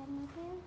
Amen.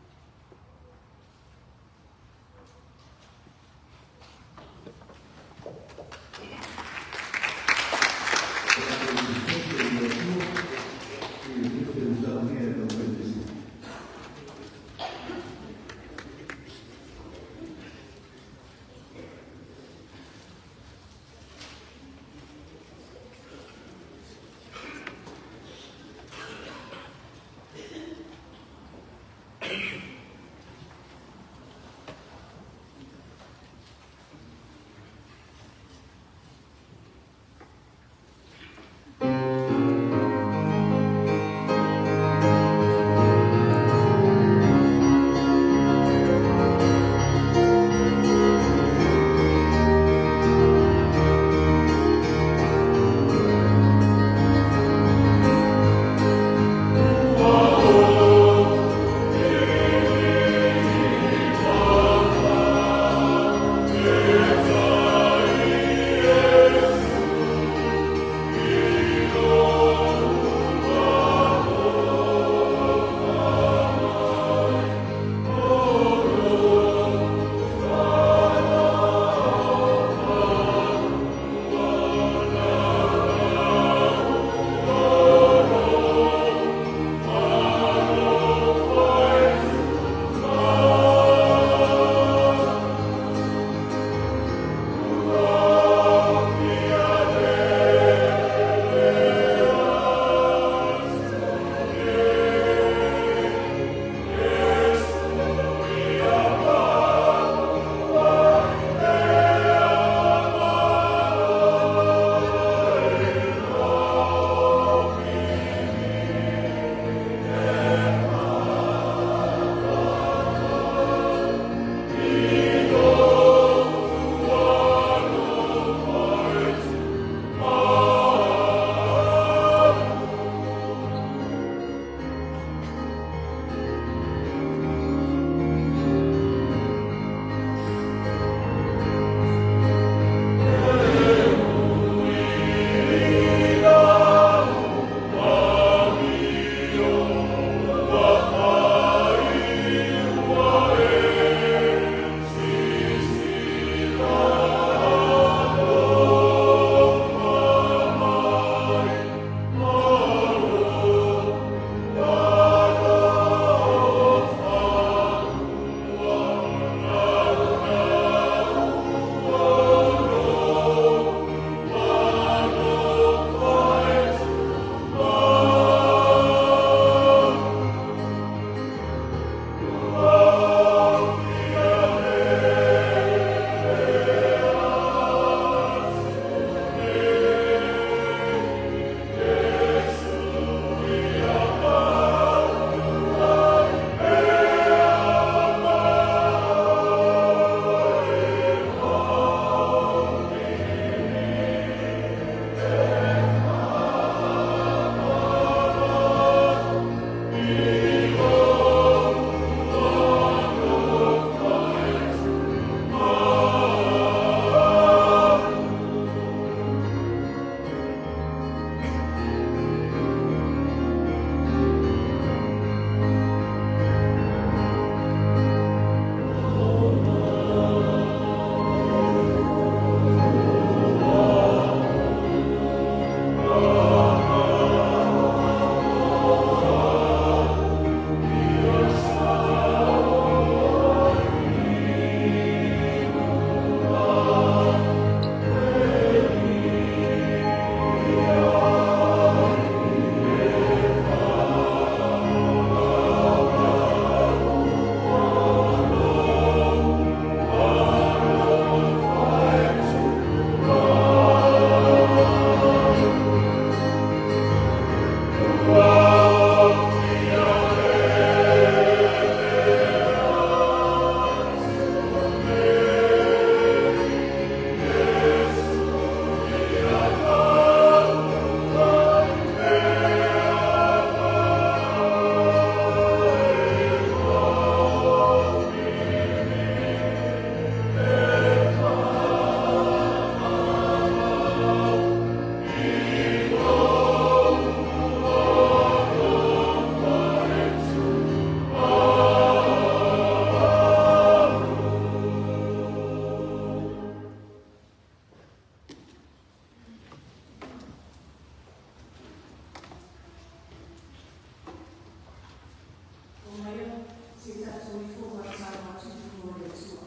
Se i tatou ifo ma tatalo atu i tua o le Atua.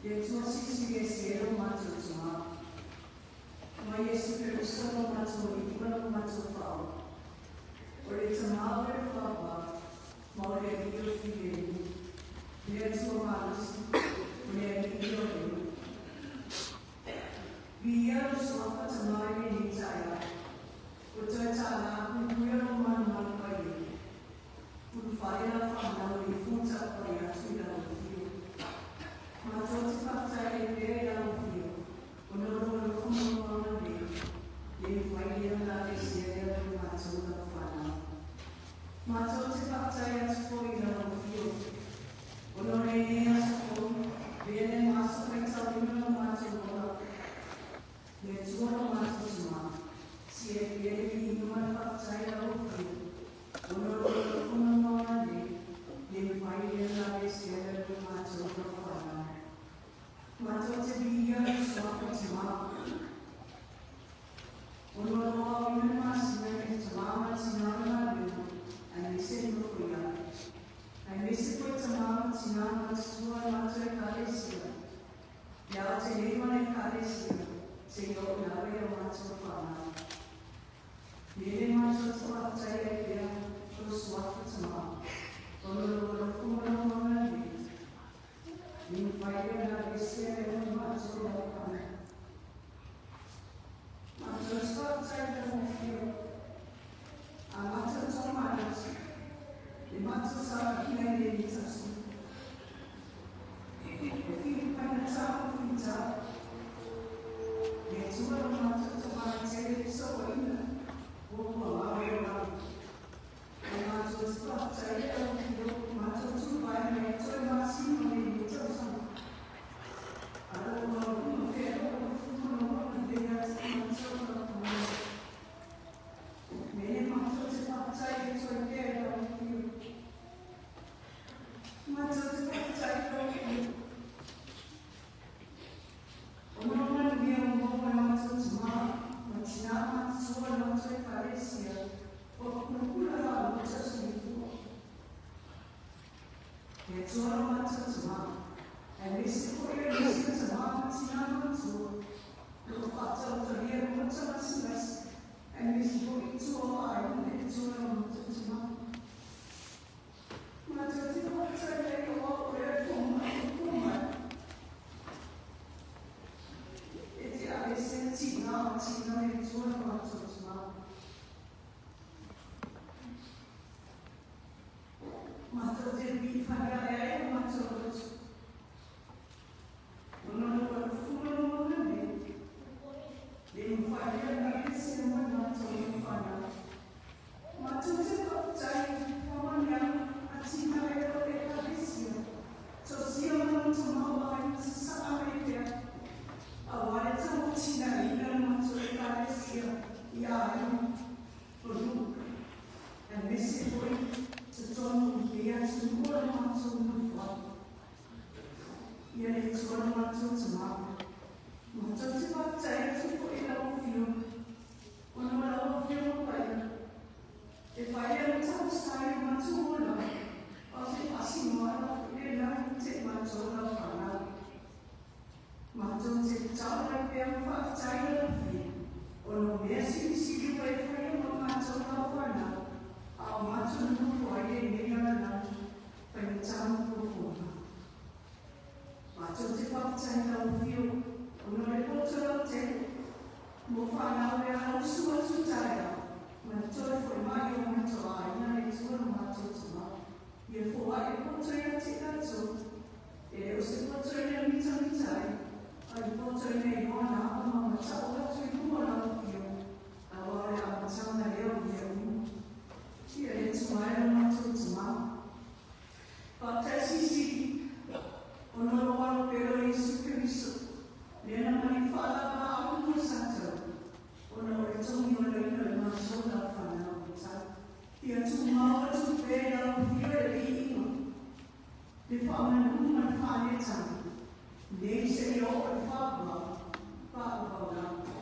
Le Atua Silisili Ese e lo matou Tama. Ma Iesu Keriso lo matou Alii ma lo matou Faaola. O le Tama o le Faavaa, ma o le Alii o le Filemu, le Atua malosi, o le Alii ioe. Viia lou Suafa Tama i lenei taeao, ua toe tala puipuia lou malumalu paia. Ulufale lau fanau i le ifo tapuai atu i lau afio. Matou te faafetai ai pea i lau afio, ona o lou alofa ma lou agalelei, le mafai lea ona aveesea lea mai matou lau fanau. Matou te faafetai atu foi i lau afio, ona o lenei aso fou, avea lea ma aso faitauina lo matou ola. Le Atua lo matou Tama, sie pea le viiga ma le faafetai i lau afio, ona o lou alofa ma lou agalelei, le mafai lea ona aveesea lea mai matou lau fanau. Matou te viia lou Suafa Tama, ona o lou aoina le masina i le tama ma le tina o le galuega, aemaise le nofo i lalo. Aemaise foi tama ma tina ma tutua o le matou Ekalesia, le aotelega o le Ekalesia, seia oo lava i a matou fanau. Lele matou te faafetai ai pea lou Suafa Tama, ona o lou alofa ma lou agalelei, le mafai lea ona aveesea lea mai matou lau fanau. Matou te faafetai i lau Afio, a matou toamanatu, le matou savaliga i lenei tausaga. E filipaigata ma fita, le Atua lo matou tamaitele fesoaina ua ua ao lau. Ae matou te faafetai i lau Afio, matou tupai mai toe masina o lenei tausaga. A lo o maualuga pea lou alofa ma lou agalelei ia te matou lau fanau. Mele matou te faafetai atu ai pea i lau Afio. Matou te faafetai i lau Afio. Ona o manuia ua maua e matou tama ma tina matutua o le matou Ekalesia, ua pulapula faamuta soifua. Le Atua lo matou Tama, aemaise foi o nisi o tama ma tina matutua, o lo o faataotolia le Maota Lasilasi, aemaise foi i tua o aiga le Atua lo matou Tama. Matou te faafetai ai o au oe le fomai o fomai. E te aveesea tina o tina le Atua lo matou Tama. Matou te vili fale ae ai o matou loto. Ona o lou alofa ma lou agalelei, le mafai lea ona aveesea mai matou lau fanau. Matou te faafetai faamanuiaga atinae o lau Ekalesia, tosia ma lou tamaoaiga sasaa mai pea, aua le tauatinaeina o le matou Ekalesia i aiga o nuu, aemaise foi totonu o lenei atunuu o le matou nofo ai. Ia le Atua lo matou Tama. Matou te faafetai atu foi i lau Afioga, ona o lau Afioga Paia, e fai ai le tausa i le matou ola, a o se faasinoala foi lena te matou lau fanau. Matou te tatalo ai pea ma faafetai i lau Afioga, ona o mea silisili ua e faia ma matou lau fanau, a o matou nonofo ai lenei lalolagi faigata ma puapuaga. Matou te faafetai i lau Afioga, ona o le poto lautele, mo fanau e alausu atu taeao, ma le toe foi mai o matou aiga le Atua lo matou Tama. Ia foai le poto ia te tatou, e le o se poto e le mitamita ai, a o le poto e le iloa na ma mata'u atu i luma o lau Afioga, aua o le amataga lea o mea uma. Ia le Atua e lo matou Tama. Faafetai Silisili, ona o lou Alo pele o Iesu Keriso, lea na maliu faalava au mo tatou, ona o le togi o le ina o le matou lau fanau matau. Ia tumau atu pea i lau afio e le viiga, le faamanu ma le faaletanu, nei seia oo i le faavavau, faavavau lava.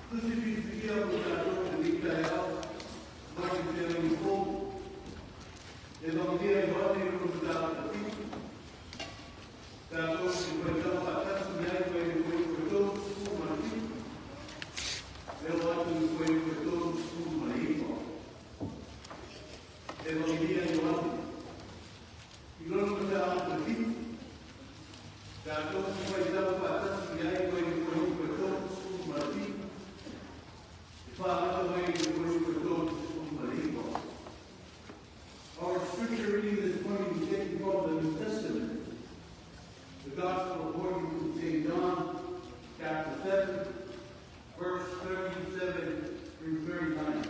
Tusi filifilia mo tatou i lenei taeao mai le Feagaiga Fou, Evagelia Ioane i lona mataupu 7, tatou te faitau faatasi i ai mai le fuaiupu e 37 e oo atu i le fuaiupu e 39. Evagelia Ioane i lona mataupu e 7, tatou te faitau faatasi i ai mai le fuaiupu e 37 e faagata mai i le fuaiupu e 39. Our scripture reading this morning is taken from the New Testament, the Gospel according to St. John, chapter 7, verse 37 through 39.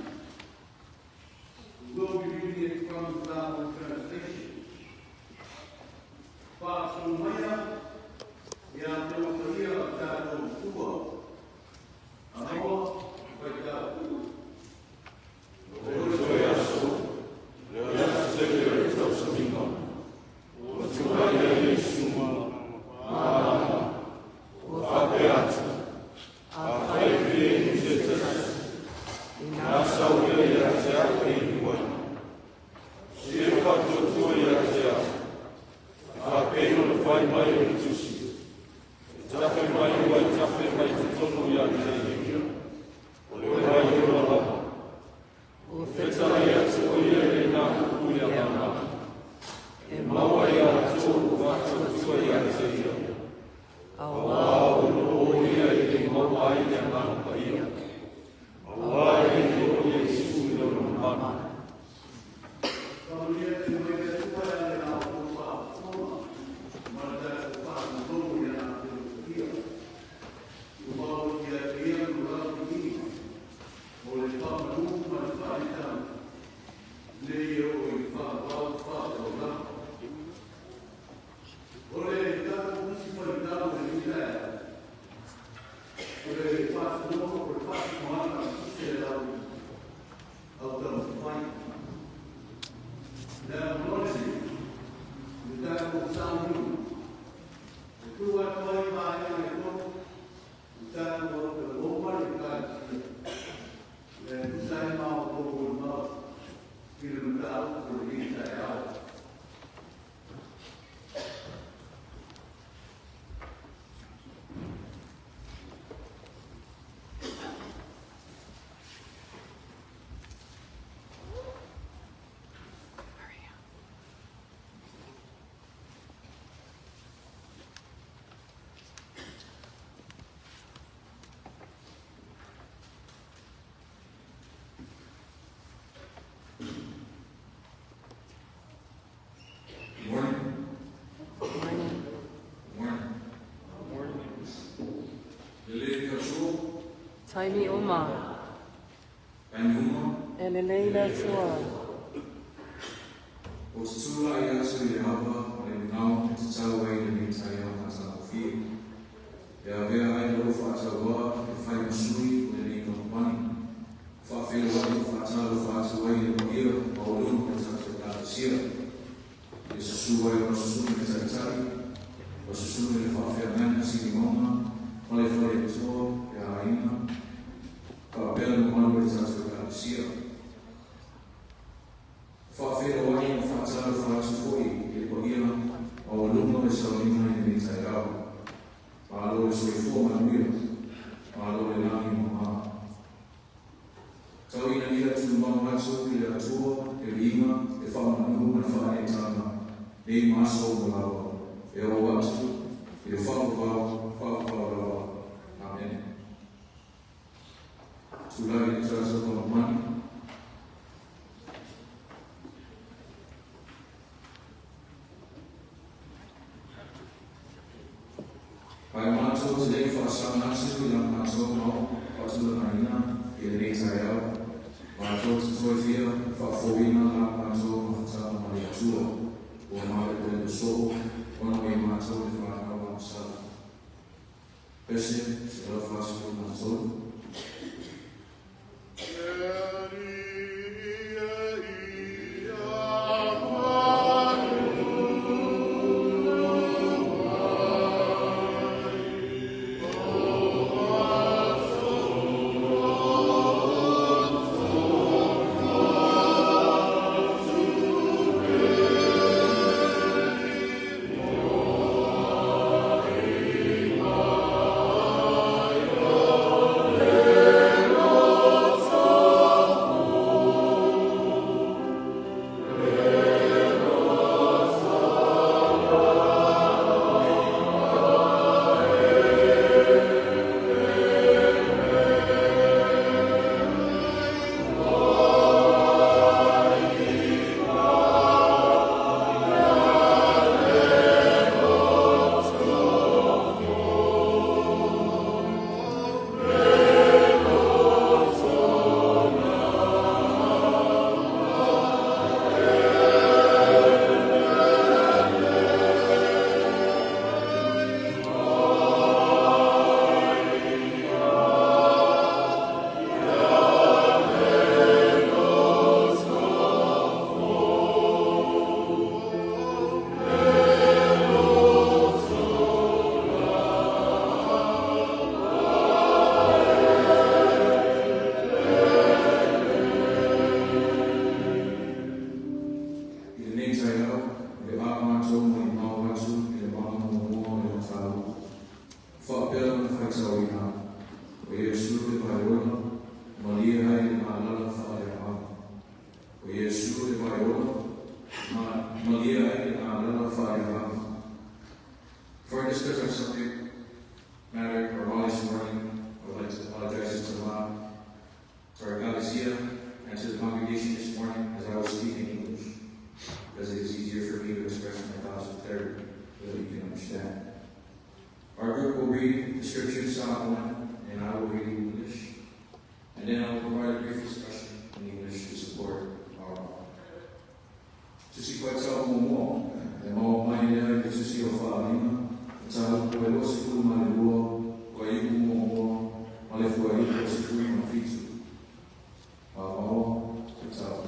We will be reading it from the Bible translation. Faasoa ia te paia o tatou Matua. Amoa faitau. O le toe aso, le aso tele o le tausamiga, ua tulai ai Iesu malama, ua faapea atu, “Afai e fia inu se tasi, ina sau ia ia te au e inu ai. Se faatuatua ia te au, e faapei ona fai mai o le tusi, e tafe mai ua e tafe mai totonu ia te ia, o le vai ola lava.” Ua fetalai atu o ia i lena upu i le agaga, e maua ai latou o faatuatua ia te ia, auā o lo o ia e le maua ai le agaga paia, auā e le i oo Iesu i lona mamalu. Faamanuia tele mai le Atua e ala i la outou faafofoga ma le tatou faalogologo i ana Afioga. Ua maua atu ia lo lau viiga o le faamanu ma le faaletanu nei e oo i le faavavau faataulaga. O le tatou tusi faitau o lenei taeao, o le faasinoga o le faasinoaga a tusi a le au taumafai. Le avanoa lenei, le tatou sauniga, e tu atu ai vaega e tolu, le tatou autalaloa ma le Ekalesia, e tusa ai ma outou molimau i le mataupu o lenei taeao. Good morning. Morning. Good morning. Lelei le aso, Taimi uma. Taimi uma, E lelei le Atua. Ou te tulai atu i le ava ma le manao e tatau ai lenei taeao matagofie. E avea ai lou faatauvā e fai ma sui o lenei kamupani. Faafeiloai ma faatalofa atu ai i le paia maualuga o le tatou Ekalesia. I le susu ai o susuga i le taitai, o susuga i le faafeagaiga silimauga ma le faleatoa e aiga, faapea le mamalu o le tatou Ekalesia. Faafeiloai ma faatalofa atu foi i le paia maualuga o le sauniga i lenei taeao. Malo le soifua manuia, malo le lagi mama. Tau ina ia tumau atu i le Atua, le viiga, le faamanu ma le faaneetaga, nei ma aso uma lava, e oo atu i le faavavau, faavavau lava. Amene. Tulai le tatou kamupani. Ae matou te le i faasaga atu i la matou mau faatulagaina i lenei taeao, matou te toe fia faafouina la matou mafutaga ma le Atua, ua malepelepe soo ona o i matou le fanau agasala. Pese 143. lana faitauina, o Iesu le vaiola, malie ai le galala faaleagaga. O Iesu le vaiola, malie ai le galala faaleagaga. Before I discuss our subject matter or body this morning, I would like to apologize to to our Ekalesia, and to the congregation this morning, as I will speak in English, because it is easier for me to express my thoughts with clarity so that you can understand. Our group will read the scripture in Samoan, and I will read in English, and then I will provide a brief discussion in English to support our Tusi Faitau Muamua, e maua mai lea i le Tusi o Faaaliga, Mataupu e 22, fuaiupu muamua, ma le fuaiupu e 17. A maua, faitau.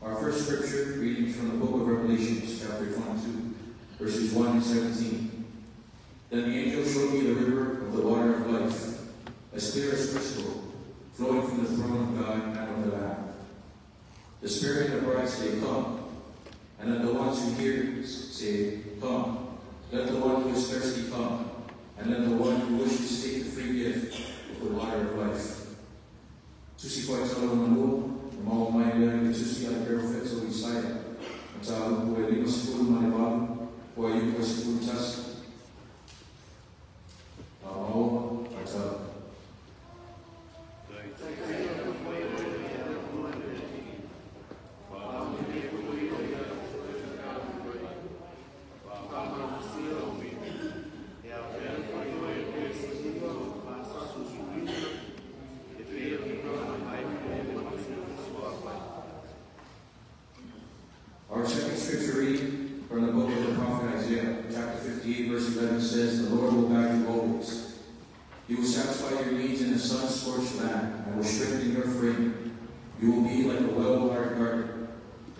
Our first scripture reading is from the book of Revelations, chapter 22, verses 1 and 17. Then the angel showed me the river of the water of life, as clear as crystal, flowing from the throne of God and of the Lamb. The Spirit and the bride say, Come. And let the ones who hear say, Come. Let the one who is thirsty come, and let the one who wishes take the free gift of the water of life. Tusi Faitau lona lua, e maua mai lea i le Tusi a le Perofeta o Isaia, Mataupu e 58, fuaiupu e 11. A maua, faitau. Our second scripture reading from the book of the prophet Isaiah, chapter 58, verse 11 says, The Lord will guide you always. He will satisfy your needs in a sun-scorched land and will strengthen your frame. You will be like a well-watered garden,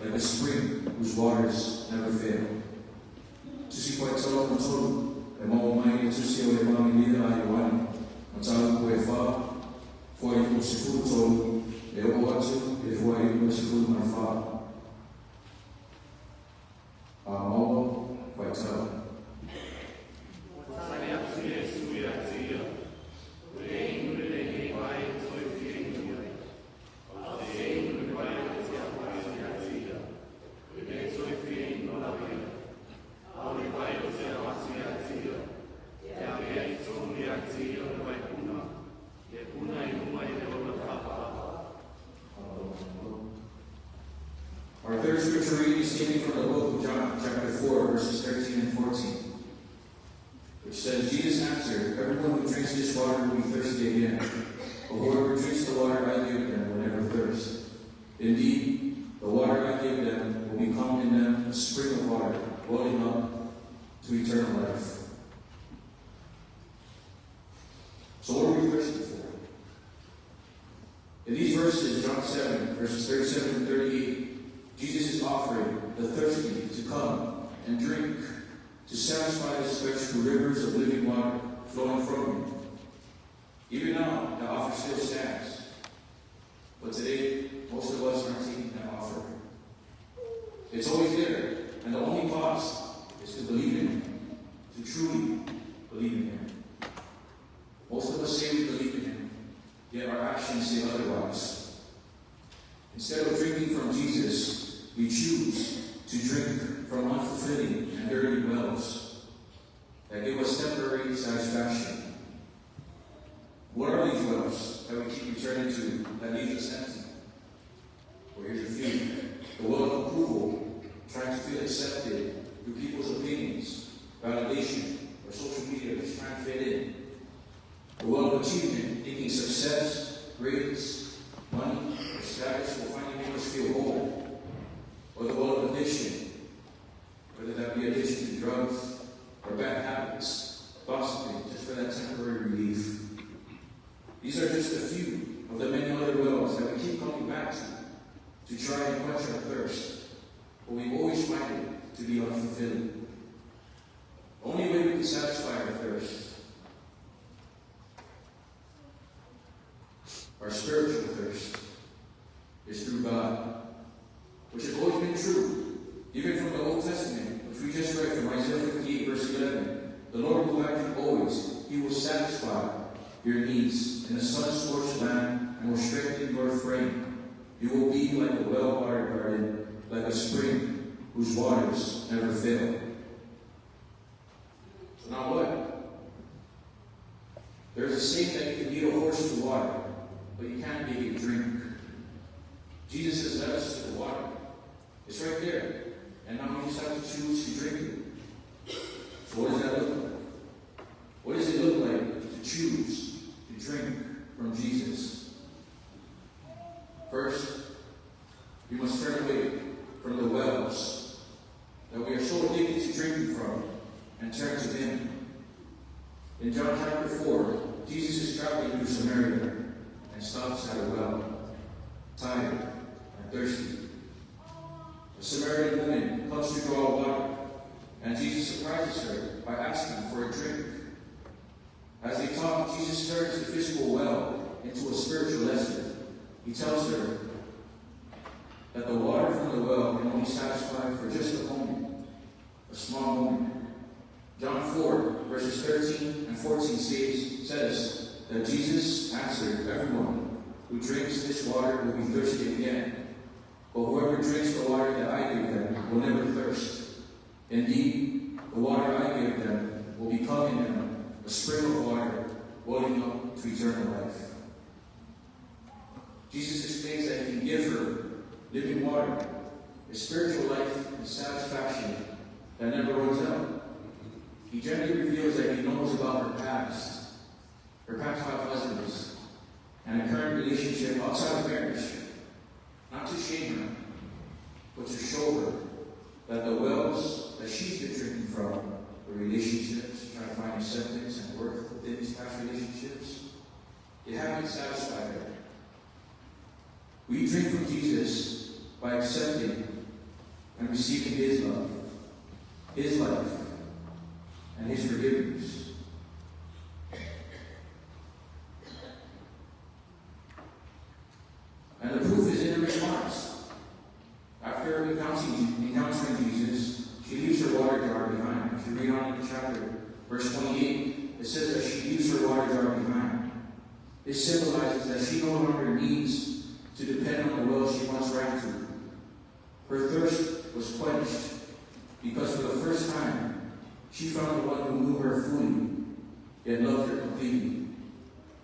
like a spring whose waters never fail. Tusi Faitau lona tolu, e maua mai i le Tusi o Epagelia a Ioane, Mataupu e 4, fuaiupu 13, e oo atu i le fuaiupu e 14. A maua, faitau. Our third scripture reading is taken from the book of John, chapter 4, verses 13 and 14, which says, Jesus answered, Everyone who drinks this water will be thirsty again, but whoever drinks the water I give them will never thirst. Indeed, the water I give them will become in them a spring of water, welling up to eternal life. So what are we thirsty for? In these verses, John 7, verses 37 and 38, Jesus is offering the thirsty to come and drink, to satisfy his thirst through rivers of living water flowing from him. Even now, the offer still stands. But today, most of us aren't taking that offer. It's always there, and the only cost is to believe in him, to truly believe in him. Most of us say we believe in him, yet our actions say otherwise. Instead of drinking from Jesus, we choose to drink from unfulfilling and dirty wells that give us temporary satisfaction. What are these wells that we keep returning to that leaves us empty? Well, here's a few. The well of approval, trying to feel accepted through people's opinions, validation, or social media, just trying to fit in. The well of achievement, thinking success, grades, money, or status will finally make us feel whole. Or the well of addiction, whether that be addiction to drugs or bad habits, gossiping, just for that temporary relief. These are just a few of the many other wells that we keep coming back to try and quench our thirst, but we always find it to be unfulfilling. The only way we can satisfy our thirst, our spiritual thirst, is through God, which has always been true, even from the Old Testament, which we just read from Isaiah 58, verse 11. The Lord will guide you always. He will satisfy your needs in a sun-scorched land and will strengthen your frame. You will be like a well-watered garden, like a spring whose waters never fail. So now what? There's a saying that you can lead a horse to water, but you can't make it drink. Jesus has led us to the water. It's right there. And now we just have to choose to drink it. So what does that look like? What does it look like to choose to drink from Jesus? First, we must turn away from the wells that we are so addicted to drinking from and turn to Him. In John chapter 4, Jesus is traveling through Samaria and stops at a well, tired and thirsty. A Samaritan woman comes to draw water, and Jesus surprises her by asking for a drink. As they talk, Jesus turns the physical well into a spiritual lesson. He tells her that the water from the well can only satisfy for just a moment, a small moment. John 4, verses 13 and 14 says that Jesus answered, "Everyone who drinks this water will be thirsty again, but whoever drinks the water that I give them will never thirst. Indeed, the water I give them will become in them a spring of water welling up to eternal life." Jesus explains that he can give her living water, a spiritual life and satisfaction that never runs out. He gently reveals that he knows about her past 5 husbands, and a current relationship outside of marriage, not to shame her, but to show her that the wells that she's been drinking from, the relationships, trying to find acceptance and worth within these past relationships, they haven't satisfied her. We drink from Jesus by accepting and receiving His love, His life, and His forgiveness. And the proof is in the response. After encountering Jesus, she leaves her water jar behind. If you read on in the chapter, verse 28, it says that she leaves her water jar behind. This symbolizes that she no longer needs to depend on the well she once ran to. Her thirst was quenched because for the first time, she found the one who knew her fully, yet loved her completely.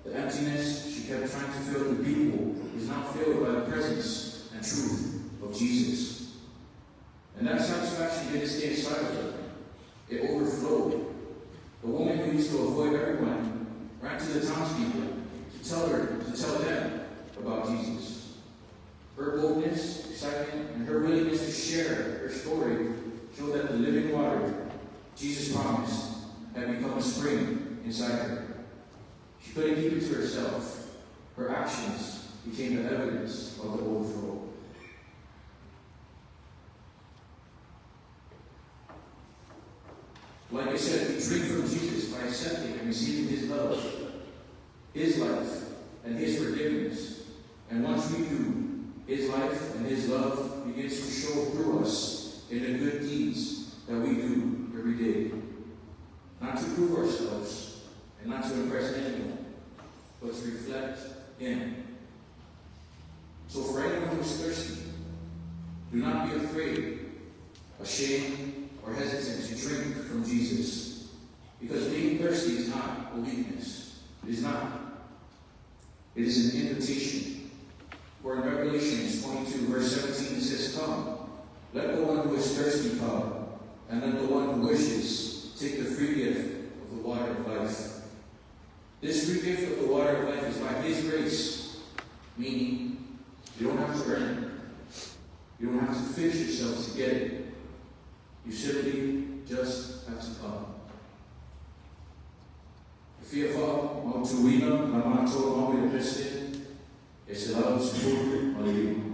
The emptiness she kept trying to fill with people is now filled by the presence and truth of Jesus. And that satisfaction didn't stay inside of her. It overflowed. The woman who used to avoid everyone ran to the townspeople to tell them about Jesus. Her boldness, excitement, and her willingness to share her story showed that the living water Jesus promised had become a spring inside her. She couldn't keep it to herself. Her actions became the evidence of the overflow. Like I said, we drink from Jesus by accepting and receiving His love, His life, and His forgiveness. And once we do, His life and His love begins to show through us in the good deeds that we do every day. Not to prove ourselves and not to impress anyone, but to reflect Him. So for anyone who is thirsty, do not be afraid, ashamed, or hesitant to drink from Jesus, because being thirsty is not a weakness. It is not. It is an invitation. For in Revelation 22, verse 17, it says, "Come, let the one who is thirsty come, and let the one who wishes take the free gift of the water of life." This free gift of the water of life is by His grace, meaning you don't have to earn it. You don't have to fish yourself to get it. You simply just have to come. E fia whaamautuina na mātua mau i le President e 115.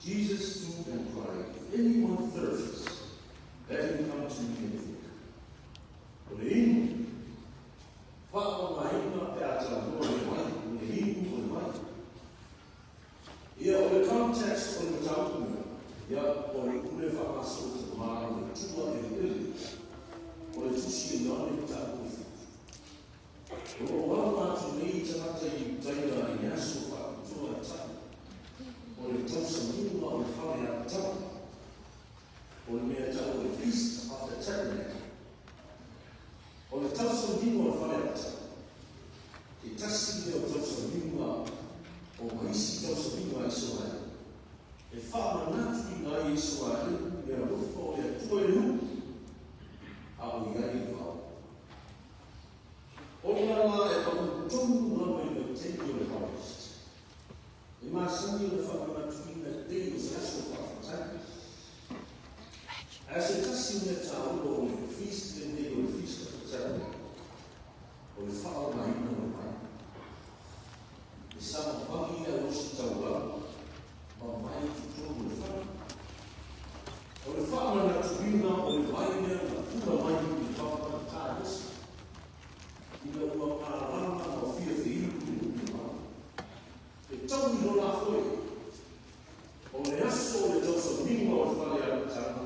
Jesus stood and cried, "If anyone thirsts, let him come to me and drink." O le inu, whaamamaina pe a talanoa le mai, o le inu o le mai. Ia o le context o le mataupu, ia o le pule whaamaso o te mara le tua e le ele, o le tusi e nane mataupu. O lo wala mātu nei tangata i taina i aso whakutua e tau. O le tausaminga o le whare a tau. O le mea tau o le Feast of the Tabernacle. O le tausaminga o le whare a tau. Te tasi mea o tausaminga o maisi tausaminga a Israel. E whaamanatu i ngā Israel mea rofa o le atua e hu. A o iai i whao. O ngā ngā e pau tonu ngā mai. E masani o le faamanatuina lelei o se aso faafetai. Ae se tasi o mea taua o le feast lenei o le Feast of the Tabernacle, o le faaaogaina o le vai. E savavali le auosi taulaga ma vai i totonu o le fale. O le faamanatuina o le vai lea na pula mai i le papa i esi. Ina ua malama ma fia feinu i le upu. E tau i lola foe. O le aso o le tausamiga o le fale alataga,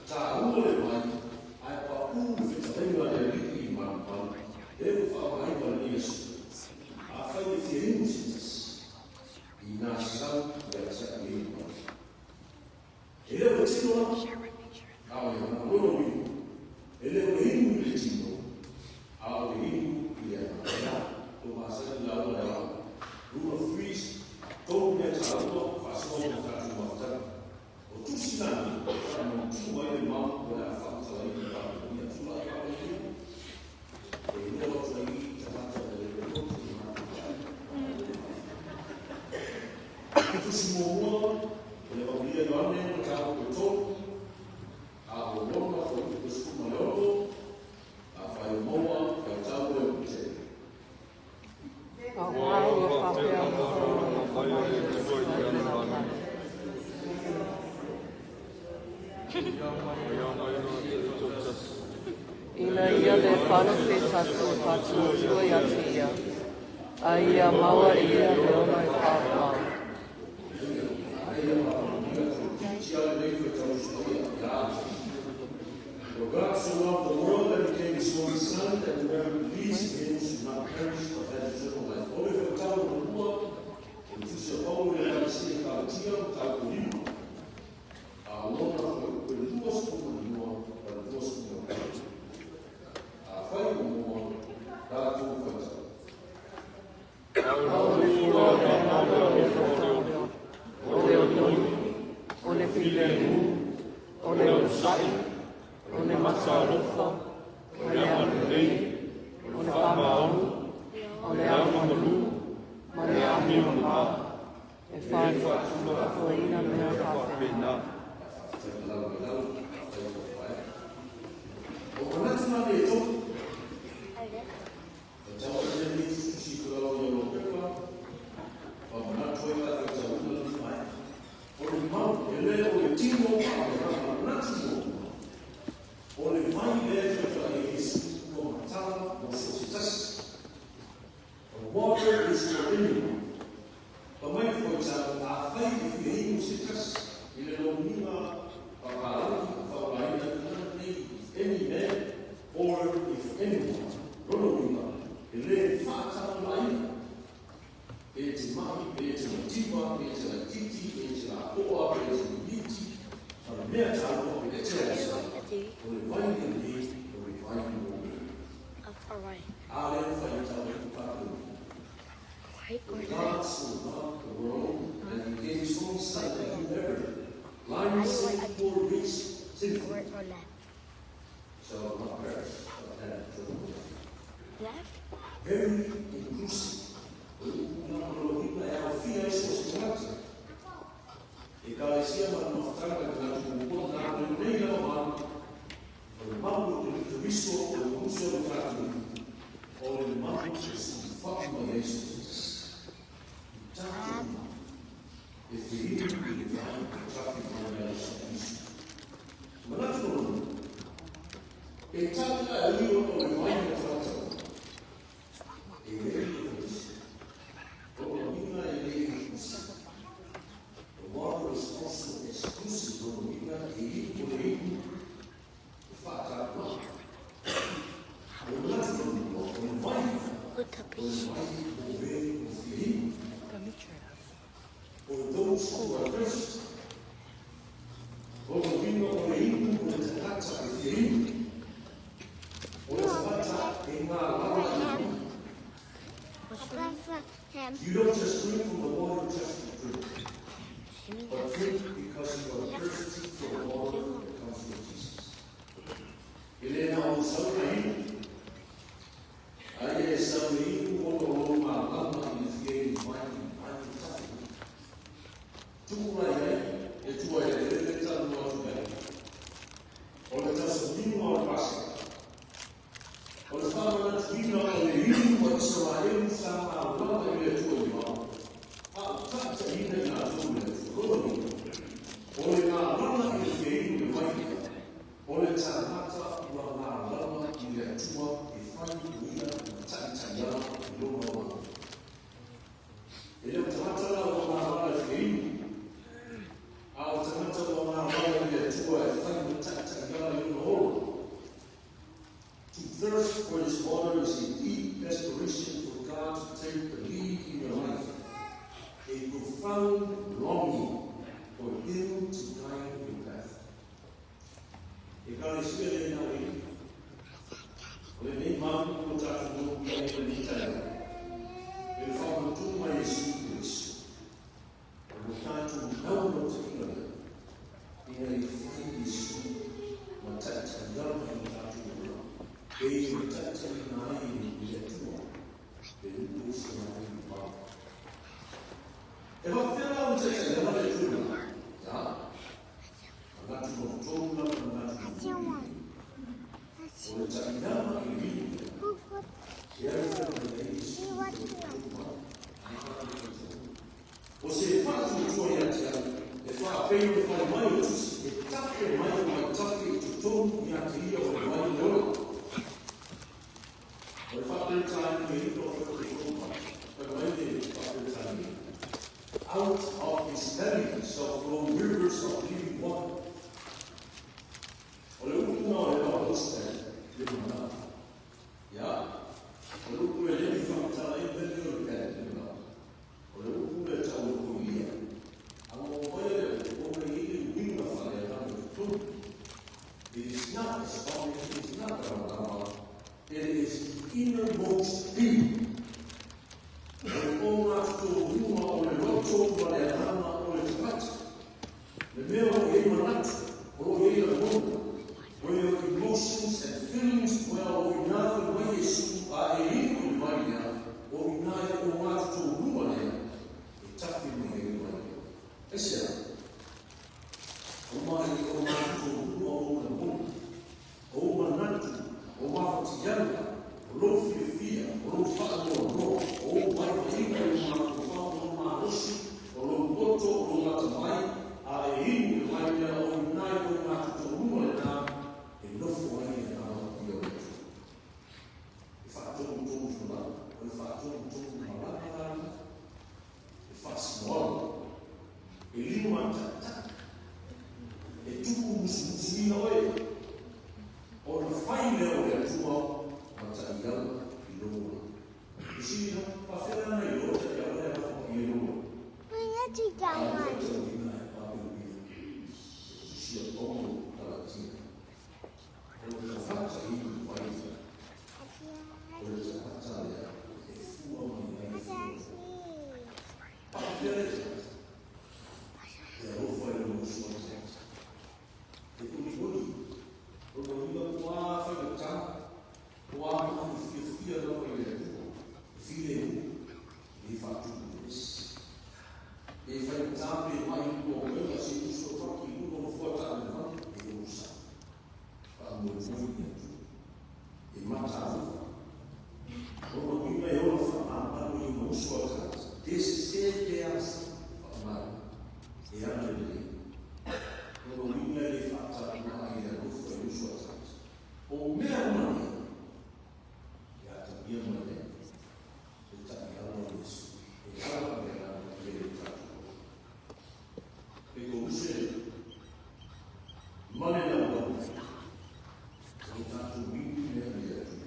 taua le vai, ae paʻū le fetalaiga a le Alii i malumalu, e ua faaaogaina lenei aso. Afai e fia inu se tasi, inā sau ia te ai mai. E le o le tino lava, a o le agaga. Lona uiga, e le o le inu i le tino, a o le inu i le agaga. O masani lauga le ao. Rule of threes, tolu mea taua faasoa mo tatou mafutaga. O tusi lagi, faamautu ai le mau o le a faamatalaina i Papelonia. Tulai Papelonia, e iloa atu ai i tagata o le loto i matou. Tusi muamua, o le Vaulia Ioane, mataupu e 3, a o lona fuaiupu e 16, a fai o maua, faitau e o te. Auā ua faapea ona fai e le Atua i ana lagi. Ina ia le falo se tasi o faatuatua ia te ia, a ia maua e ia le ola e paopao. For God so loved the world that he gave his only Son, that whoever believes in him should not perish but have eternal life. O le faitau lua, o le tusi a Paulo i le Ekalesia i Galatia, mataupu 5. A o lona fuaiupu e 22 ma le 23. Afai o maua, tatou faitau. O le fua o le agaga o le faaoleole, o le olioli, o le filemu, o le onosai, o le mataalofa, o le agalelei, o le faamaoni, o le agamalu, ma le amio ma, e faatuaina mea faapena. Faafetai malalo mai lalo, faafetai mo pae. O manatu na le tolu. Faitau ai le nei tusi felau i o pepa, pa manatu ai la faitauina le mai. O le mau, e le o le tino a o le manatu mo. O le vai lea e e Iesu ua matala mo so se tasi. The water is for anyone. Pa mai for example, afai e fia inu se tasi, i le lomiga papalagi faaaogaina i nei, if any man or if anyone. Lona uiga, e le faatagolaina. Pe te mahi, pe te mativa, pe te laititi, pe te lapoa, pe te mimiti, ma le mea taua pe te asa, o le vai lenei, o le vai mo me. A lea faitau e Papelonia. For God so loved the world that he gave his only Son, that whoever, blind, sick, poor, rich, sinful, shall not perish, but have eternal life. Very inclusive. O le upu na loina e aofia ai so o se tagata. E ekalesia ma le mafutaga le tatou muamua na lenei lava mau. O le mau o le Keriso o le uso o le tatou. O le mau e sulufai mai ai so o se tasi. I tatou mau. E feinu i le vai tafi mai ai so Kristo. Manatu lona. E tali a io o le vai na tagata. E le e Kristo. O le uiga e le inclusive. The water is also exclusive. Lona uiga e i o le inu e faataloa. O le manatu lona o le vai o le vai mo e o fia inu. For those who are thirsty. O le uiga o le inu o le tagata e fia inu. O le tagata e ngā lala i inu. You don't just drink from the water just to drink, but drink because you are thirsty for the water that comes from Jesus. E le na o sau na inu. Ai e sau e inu o lo lo ngā lama i le fia i mai i mai i tafi. O le ngā lana i le whia inu le vai lea, o le tāngata ua ngā lana i le Atua e whai uia ma taitaiala i lona ola. E le o tagata la ua ngā lana i le whia inu, a o tagata ua ngā lana i le Atua e whai ma taitaiala i lona ola. To thirst for this water is a deep desperation for God to take the lead in your life, a profound longing for Him to guide your path. E ka le sia le nā ui, o le nei mamu o tātou mō i ai le nei taia, e le whakamatu mai Iesu Keriso. O mo tātou nau no te inga lea, ina i whai Iesu ma taitaiala i tātou ora, e i le taitaina ai i le Atua, e upu i se mai i pā. E whawhera o taitaiala le Atua, ya, ngatu no tōna, ngatu no o le tainama i le lea, e ai whai mai ai Iesu O se whātu tua ia te au, e whaapei o whai mai o tusi, e tafe mai o mai tafe i te tonu i a te ia o le mai le ola. O le whaapei tāni e ino o whai te tōma, whai mai le whaapei tāni. Out of his belly shall flow rivers of living water. O le upu na o le lau hoste, le mana. Ia, o le upu e leni whakatala e belly o le belly, le mana. O le upu le tau o koia. A mo mai le o le i winga whale a tau te tonu. It is not a song, it is not a rama. It is the innermost being. O le o ngā tō hunga o le roto ma le hanga o le tagata. Le mea o e manatu, o lo e la mona. Where your emotions and feelings well o i nā te mai Iesu a e inu i mai lea, o i nā e o ngā tō hunga lea, e tafi mai e mai lea. E sea, o mai o ngā tō hunga o la mona, o manatu, o mawhatianga, o lo whiawhia, o lo whaanoa noa, o mai mainga i ngā tō o ngā rosi, o lo moto o lo ngata mai, a e inu i mai lea o i nā e o ngā tō hunga le nā, e nofo ai e ngā i o le tū. E whaatonu tōnu whana, o e whaatonu tōnu maranga, e whaasinoala, e lima tata, e tuku musuina oe, o le whai leo le atua ma ta'iala i loa. I sina, pawhera na i loa ta'iala e whapa i e loa. A e whaitauina e pāpeuia, e sia paulo kalatia. O le tawhata i waita, o le tawhata lea e fua mai ai fua. Pāpewhera e tawhata, e alofa i le mosu a tawhata. E uri uri, o le winga kua whai kua mahi whiawhia rawa i le atua, whire hu, e whātuku esi. E whai tāpe mai o wena se uso paki uno no fuata a le vana, e osa. Wha mo moi i atua. E mata alofa. O ma winga e ola wha āmanu i ma uso a tata. Te se te asa wha amara. E ana le le. O ma winga e le whātapuna ai le alofa e uso a tata. O mea una nei, e atamia mai nei, e ta'iala o Iesu, e ala me ana e le tātou. E ko use, mane lau lau, o tātou minu mea le atu.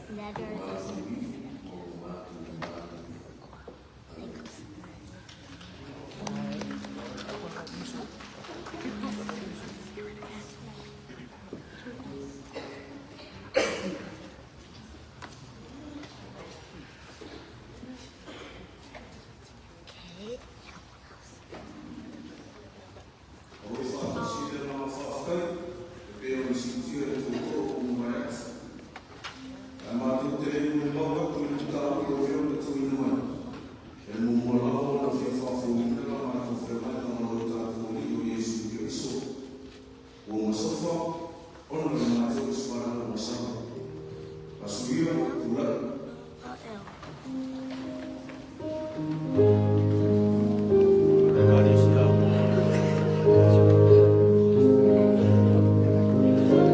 Letter.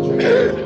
Okay.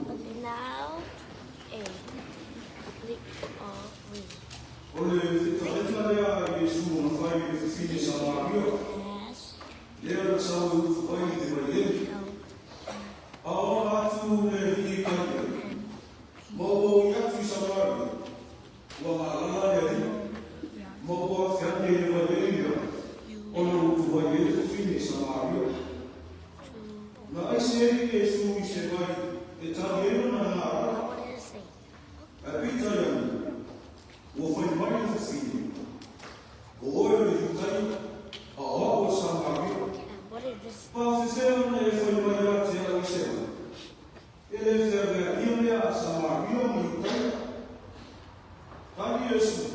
Okay, now A. Feaveaia lea a Samaria ma Iutaia. Tali Iesu,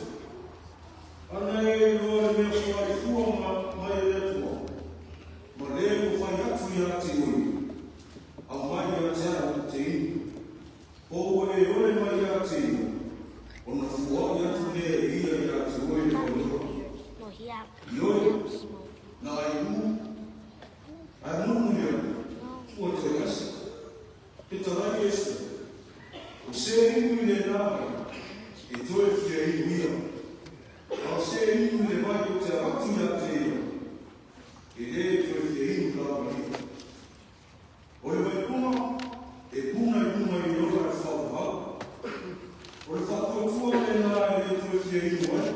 ana e iloa le mea foaifua mai e le Atua, ma le ua fai atu ia te oe, aumai ia te au ou te inu. Po ua e ole mai ia te ia, ona fuaʻi atu lea e ia ia te oe le fanua. No, he out. Ioe, Smoke. na ai u, ae mulimuli ane, ua toe asi. Fetalai Iesu, o se inu i lenā vai, e toe fia inu ia. A o se inu i le vai ou te avatu ia te ia, e lē toe fia inu lava ia. O le vaipuga, e puna i luga i le ola e whauvau. O le whaatuatua lenā e lē toe fia inu ai,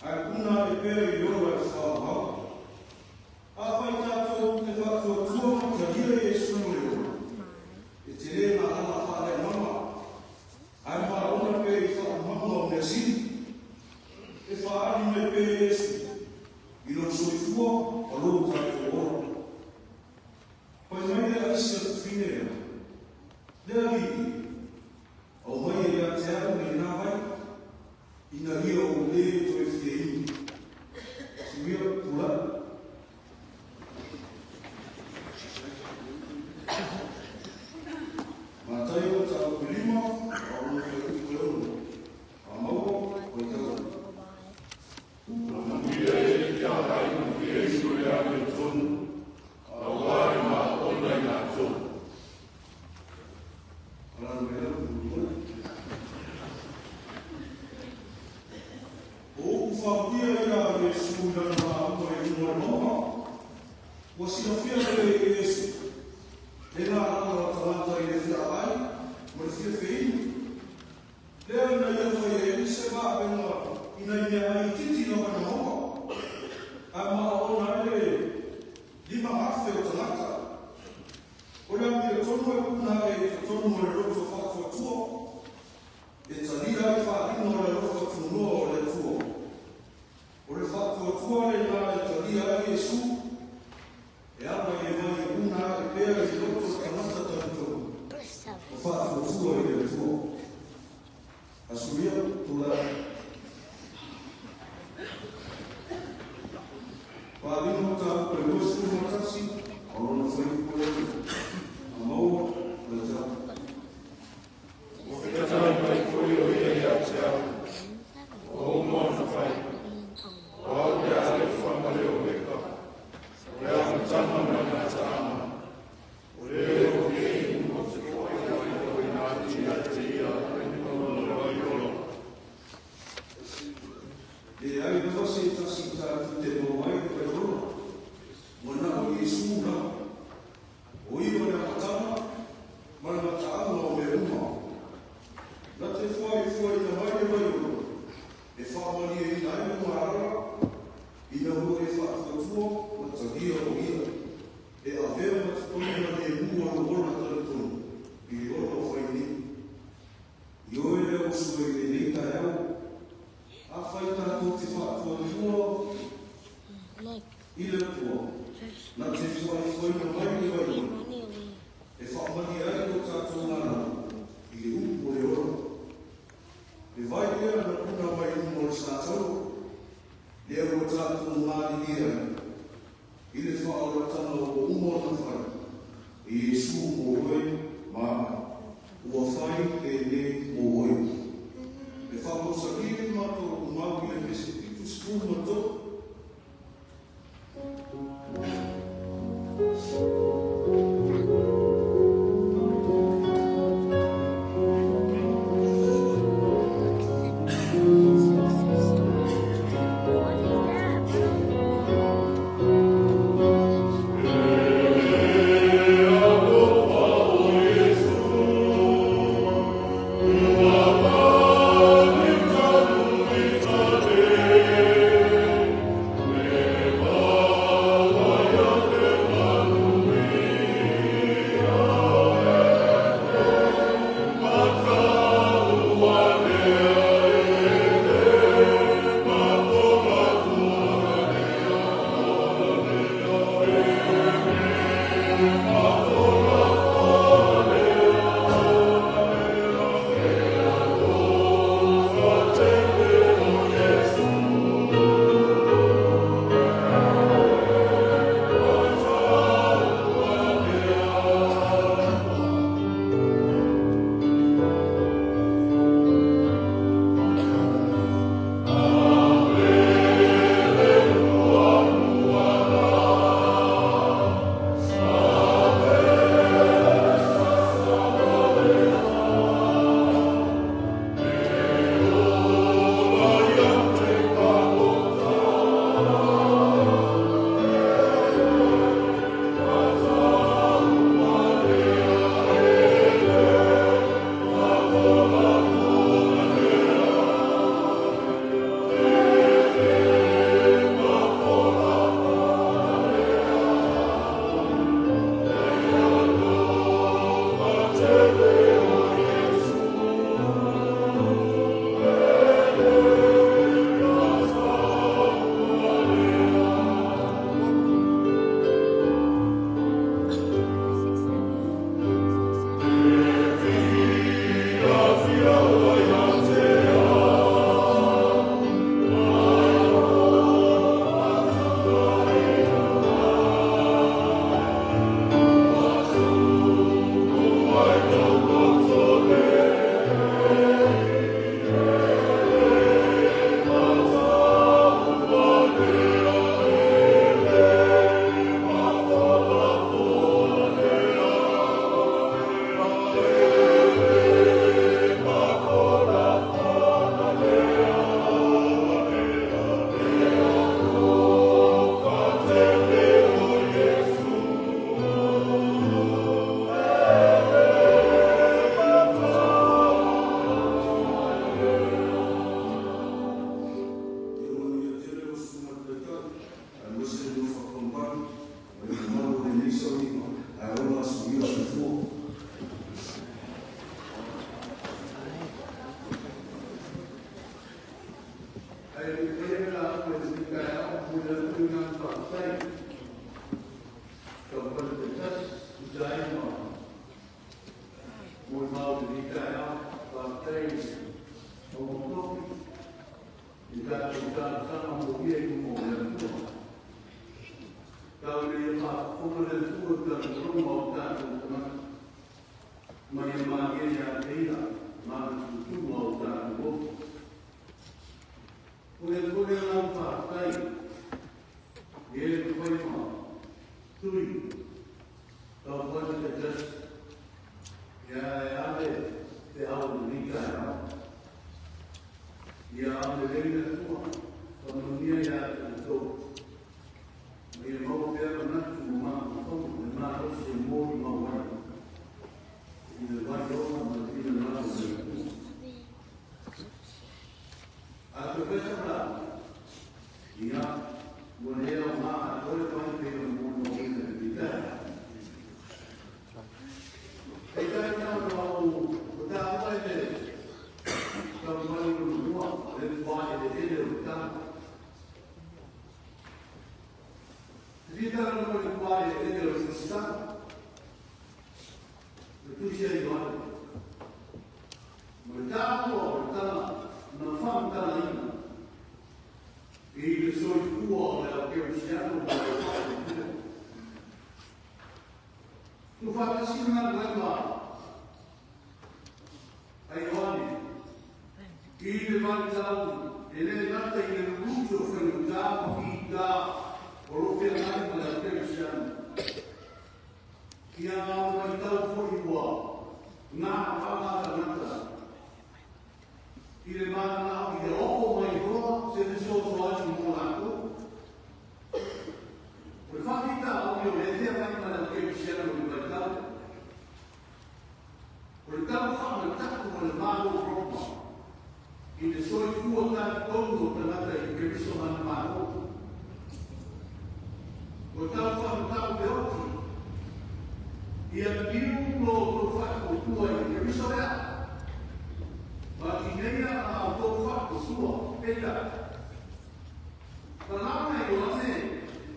ae puna e pea i le ola e whauvau. Afai tātou te whaatuatua ma talia Iesu o le ola, e te lē ngā ala whāleagaga, ae maona pe i whaumanga o mea sili. E whaali mai pe Iesu, i lona soifua ma lou tatou ola. Fai mai le aisi a fafine lea, le Alii, aumai e ia te au lenā vai, ina ia ou lē toe fia inu. Suia, tulai. Mataio mataupu e lima, a o lona fuaiupu e 6. A maua, o le tau. Manuia e te agai ma fia inu le amiotonu, auā e maona i latou. Alala mai lalo, mulimuli. O upu faamuia ia a Iesu i lana lauga i luga o le mauga, ua silafia lelei e Iesu lena ala o tagata i le fia ai ma le fia feinu. Lea ina ia fai ai se vaapenga i nai mea ai itiiti lava na maua, ae maaona ai le 5,000 o tagata. O le amiotonu e puna ae i totonu o le loto faatuatua, e talia ai faaaliga o le alofa tunoa o le Atua. O le faatuatua lenā e talia ai Iesu, e ala i le vai e puna ae pea i loto o tagata talitonu, o faatuatua i le Atua. Asuia, tulai. Faaaliga mataupu e 21, a o lona fuaiupu e 6. A maua, o le tau. Ua fetalai mai foi o ia ia te au, ua uma ona fai, o au le Alefa ma le Omeka, o le amataga ma le gataaga. O le ou te inu ou te foai ai ina atu ia te ia lona vai ola. Faafetai taumafai taitasi tusa ai ma molimau i lenei taeao. Faafetai aumatofi i tatou talosaga molia i luma o le Atua. Tau ina ia faafofoga le Atua i talotaloga o tatou tagata ma ia malie ia te ia ma le tutuga o tatou loto. O le Atua le agaga faafetai i e mafai ma tui taumafai taitasi ia e ave te au i lenei taeao. Ia aulelei le Atua, faamanuia ia te outou. Ma ia maua pea manatu ma mafaufauga le malosi e molimau ai i le vai ola ma le finagalo o le Atua. A toe pesa la, ia, ua le aoga atoa le vai pei ona molimauina i lenei taeao. Peitai na ona ou o taua i le taumai o le manua, le tuaeleele o le tala. Te fia talanoa i le tuaeleele o le tusitala, le tusi a Ioane. Ma le taua o le tala na faamatalaina i le soifua o le au kerisiano ma le faaletula. Tuufaatasi le galuega a Ioane i le vaitau e le gata i le luluti o faigata ma fita o lo o feagai ma le au kerisiano. Ia a o le vaitau foi ua gavaga tagata i le mananao ia oo mai loa se fesoasoani mo latou. O le faafitauli o lea e feagai ma le au kerisiano i le vaitau, o le tau faamatatu o le Malo o Roma i le soifua talitonu o tagata i Keriso ma le Malo. Ua tau faamatau le oti ia liu lo outou faatuatua i le Keriso lea, ma tineia a outou faatuatua, peitai, na laga e Ioane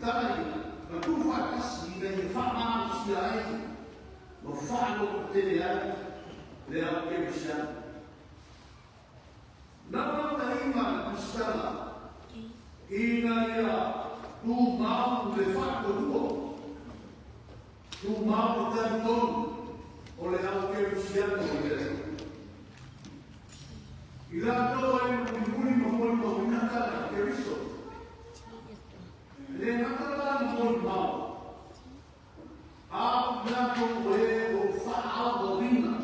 tala ia na tuufaatasi ina ia faamalosia ai ma faalototele ai le au kerisiano. Naunautaiga a le tusitala ina ia tumau le faatuatua, tumau le talitonu o le au kerisiano i le Atua. I latou ai na mulimuli ma molimauina tala i Keriso, e le gata la na molimau, a o i latou o e o faaauauina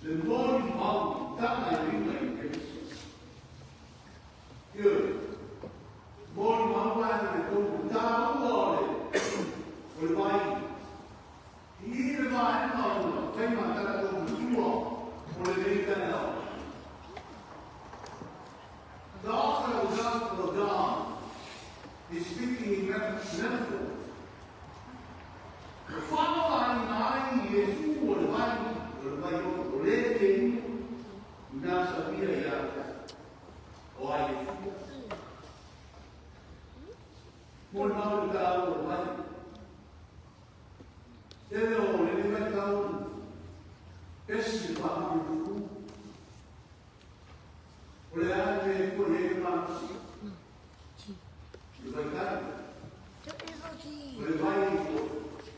le molimau i tala e uiga i Keriso. Ioe, molimau la e le tonu taua o le o le vai i le vaega o le faiga a tatou matua o lenei taeao. The author of the Gospel of John is speaking in metaphors. E faaaogaina ai Iesu o le vai, o le vai o le te inu na sauia ia te o a Iesu. Mo le mau le taua o le vai. Tele o le le vai tau pesi le whaamanu fuku. O le a le kua i e malosi. Le vai tai. O le vai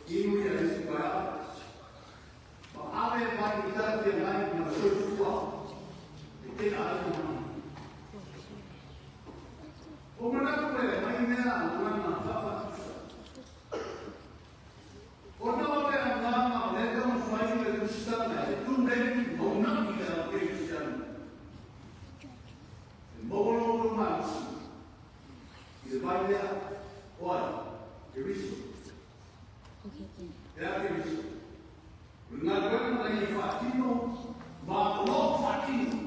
inu ia isi vai au. Ma ave vai i tala te mai ma soifua e tena ai mo mana. O manatu e mai mea o lana whaafatusa. O na o le anganga o le taumafai o le tusitala e tulei ma unai le au kerisiano. E maua lo outou malosi i le vai lea o ai, Keriso. E a Keriso. O le galuega na ia faatino ma o lo o faatino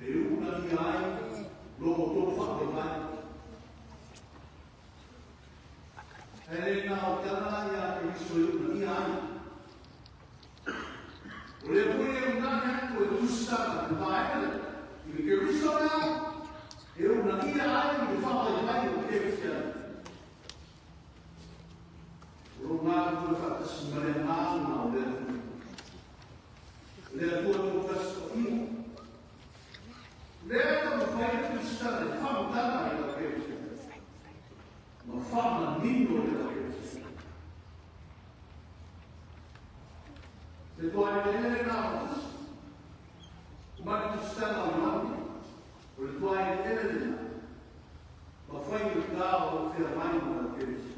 e uunaia ai lo outou faavaivai. E le na o tala ia Keriso e uunaia ai. O lea foi e unai atu e tusitala le vaega lea i le Keriso lea e uunaia ai le faavaivai o ma le agaga o le Atua. Le Atua toatasi paia. Lea taumafai le tusitala i faamatala i lau Kerisiano. Ma faamanino i lau Kerisiano. Le tuaeleele lena o tusi. Ma le tusitala o Ioane. O le tuaeleele lena. Ma fai o tā o fea mai ma lau Kerisiano.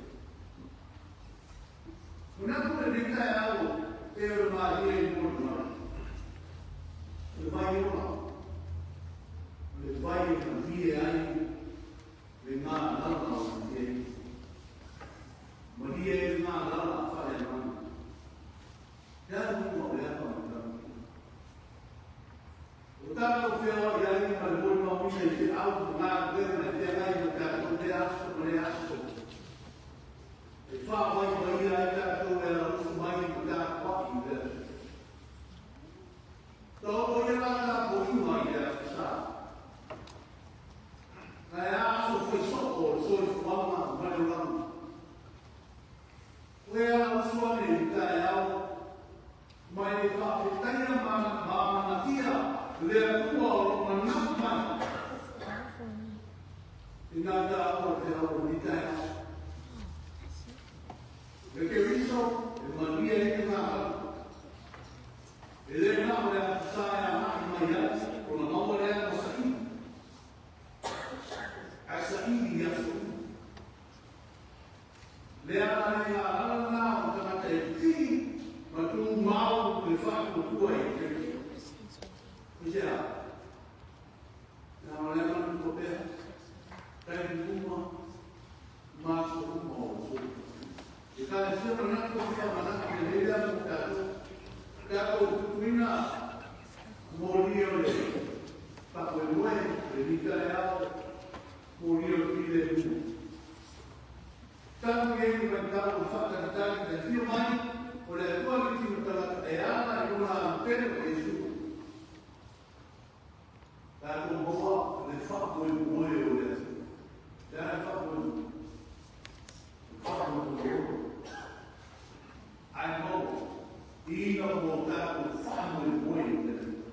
Manatu lenei taeao e o le malie i mo le mai. O le vai ola. O le vai e malie ai le ngā lala o malie. Malie e ngā lala a whare mana. Te aru mua o le apa matau. O tātou whiawa i ai ma le moi mauina i te au ngā wera i te ngai ma tātou te aso ma le aso. E wha mai mai ai tātou e ala usu mai ma tātou i le aso. Tau o ia la tātou ima i le aso sa. Ngai a aso whai soko o le soifuaga ma le olaga. O e ala usu ane i taeao mai e whaafetaia ma manatia le Atua o lo manatu mai. I ngā tāua te au o ni taeao. Le Keriso e malia i te ngā hau. E le ngā o le atu e a mai mai ai, o na maua lea ma saili. Ai saili i aso. Le ala e ngā ala ngā o tangata e tiki, ma tū mau le whātua i Keriso. I se a? Nā o le manu ko pea, tai kuma, maso uma o so. E ka e sia manatu o wha manatu le lea mo tātou. Tātou tutuina mō lia o le pakoemoe, le rita e ao, mō lia o le file mu. Tātou i e mai tātou whakatatari te whio mai, o le Atua le tino tangata e ana i lona ampere o Iesu. Tātou moa le whakoemoe o le Atua. Le ana whakoemoe. Whakoemoe. Ai mau, ina mo tātou whakoemoe o le Atua.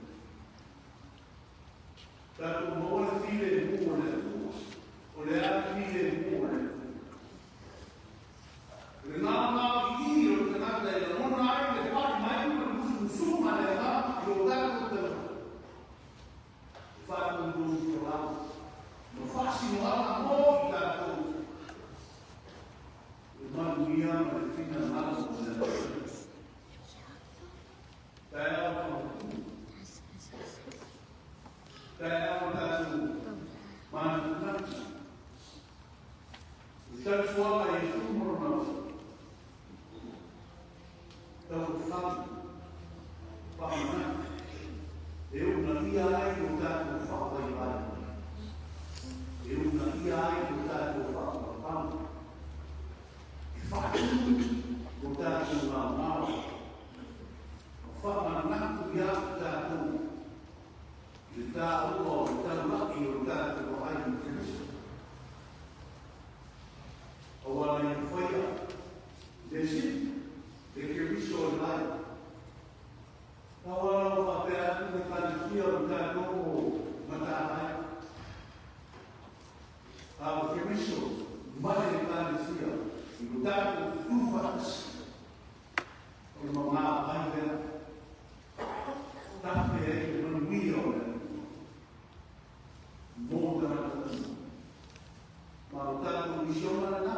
Tātou moa le file mu o le Atua. O le ana file mu o le Atua. Le ngā ngā i o le tangata e langona ai le pai mai ma le musumusuma le ngā i o tātou tangata. Whākunduru te rā. Ma whasino ala mō i tātou. Le manuia ma le whina ngā o le Atua. Taeao whakatupu. Taeao tātou manatunatu. Le tausuaga Iesu mo lona uso. Tau whatu. Whamanatu. E una ia ai o tātou whawaiwai. E una ia ai o tātou whakapapanga. E whatu o tātou ngā ngāwa. Whamanatu ia tātou. Le tāua o le taulaki o tātou ai i Kristo. O ana i whaia. Le si, le Keriso o lai. Tau ala o whapea atu me kanitia o tātou o matāhai. A o Keriso, mai le kanitia, i o tātou tūwhatasi. O le mangā ai mea. Tāwhe e le manuia o le mō tangata tanu. Ma o tātou misiona rana.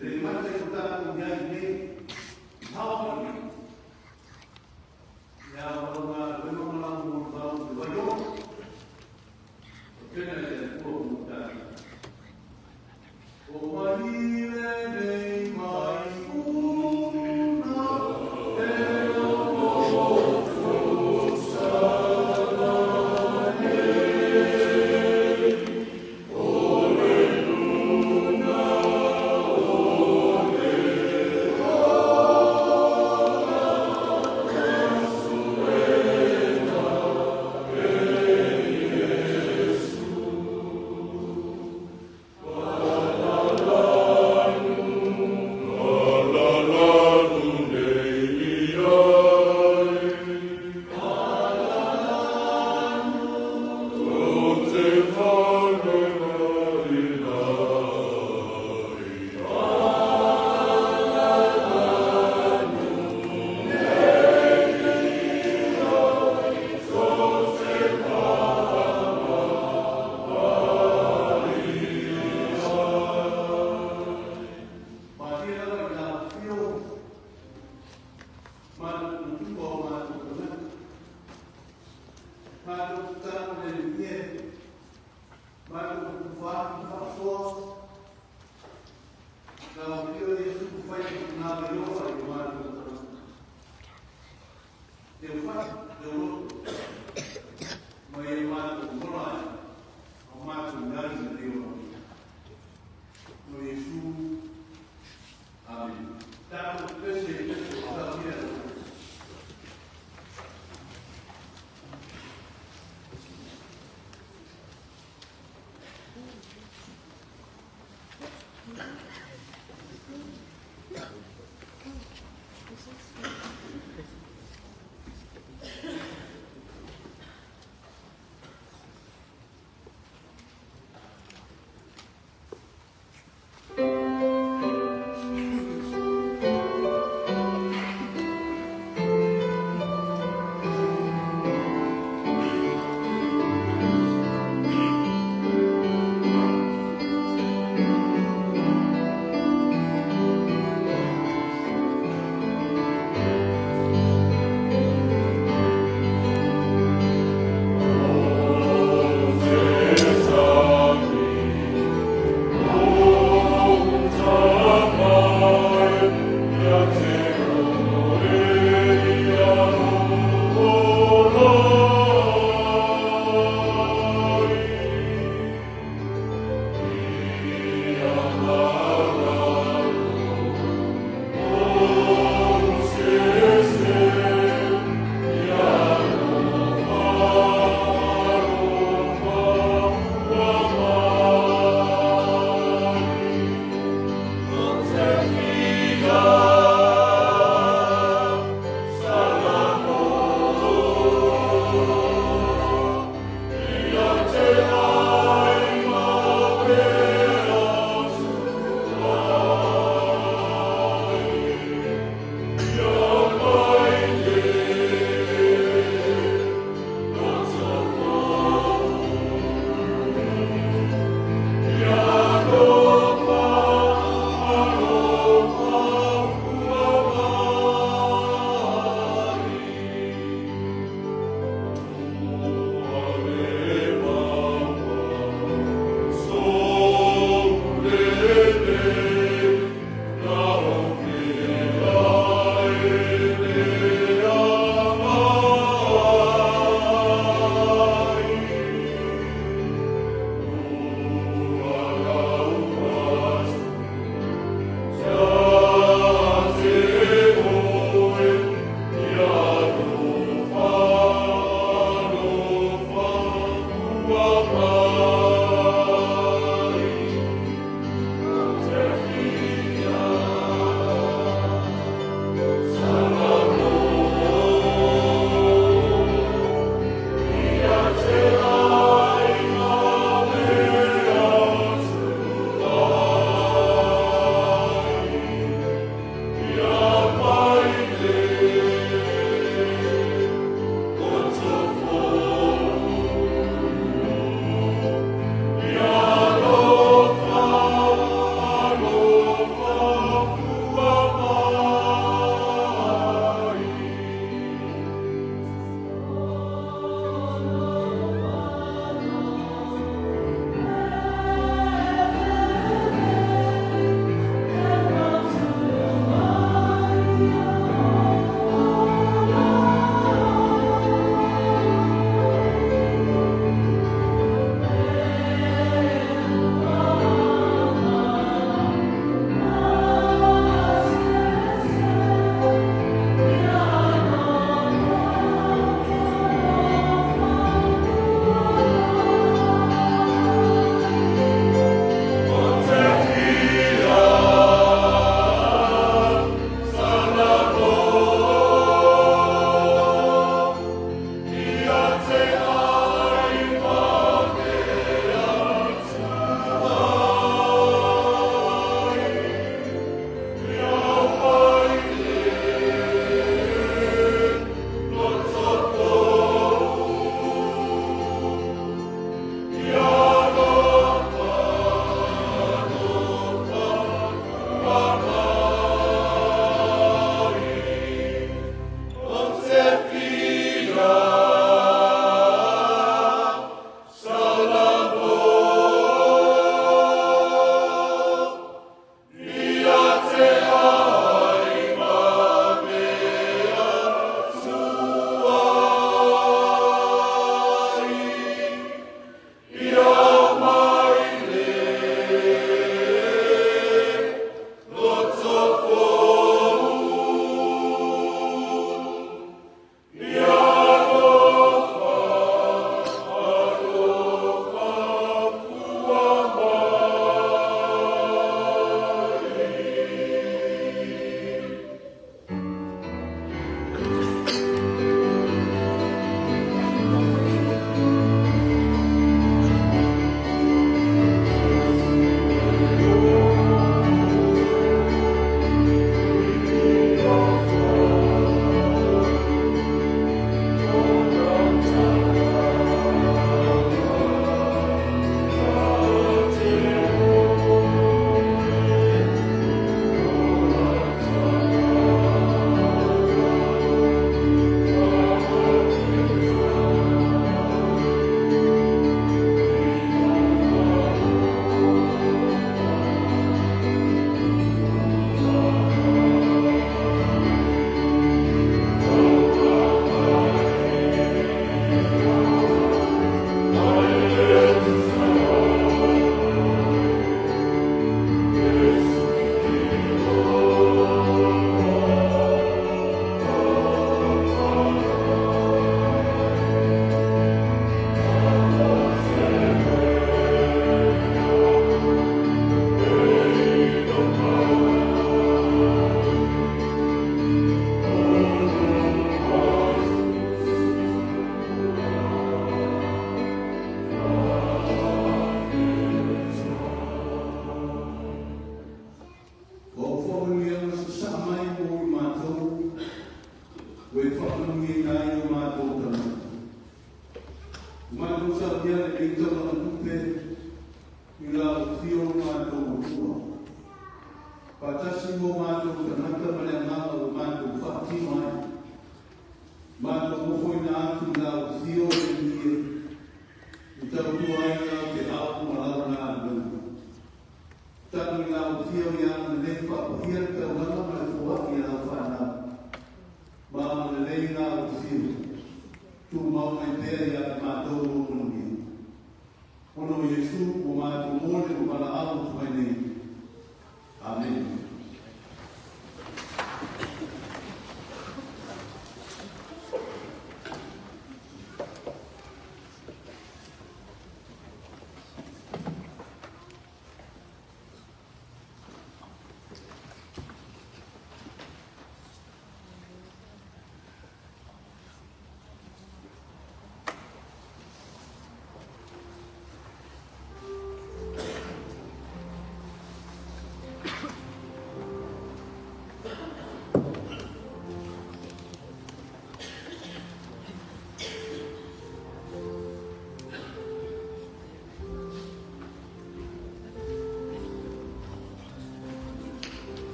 Le mata i o tātou iai nei, hawa mai. Ia waronga wema malangu mo le te waio. O tēnā le Atua mo tātou. O malie nei mai una e o motu sana nei. O le luna o le ola, Manatua o matou tagata. Matou tatalo le Alii e, matou tutufa atu ma faasoa. Lau Afioga Iesu fai na gaioa i matou tagata. Teu fatu, teu loto, ma ia matou ola ai, o matou iai ma te ola. No Iesu. Amen. Tātou pese, pese, o tāmia. Ua e faamanuiaina ai o matou tagata. Ua matou saunia lenei tausaga tupe i lau afio o matou Atua. Faatasi ma o matou tagata ma le agaga ua matou faatino ai. Matou ofoina atu i lau afio o le Alii e, e tautua ai lau feau ma lau galuega. Tatalo i lau afio ia agalelei faapaia le taulaga ma le foai a lau fanau. Ma agalelei lau afio, tumau mai pea ia i matou lou manuia. Ona o Iesu ua matou mole ma valaau atu ai nei. Amene.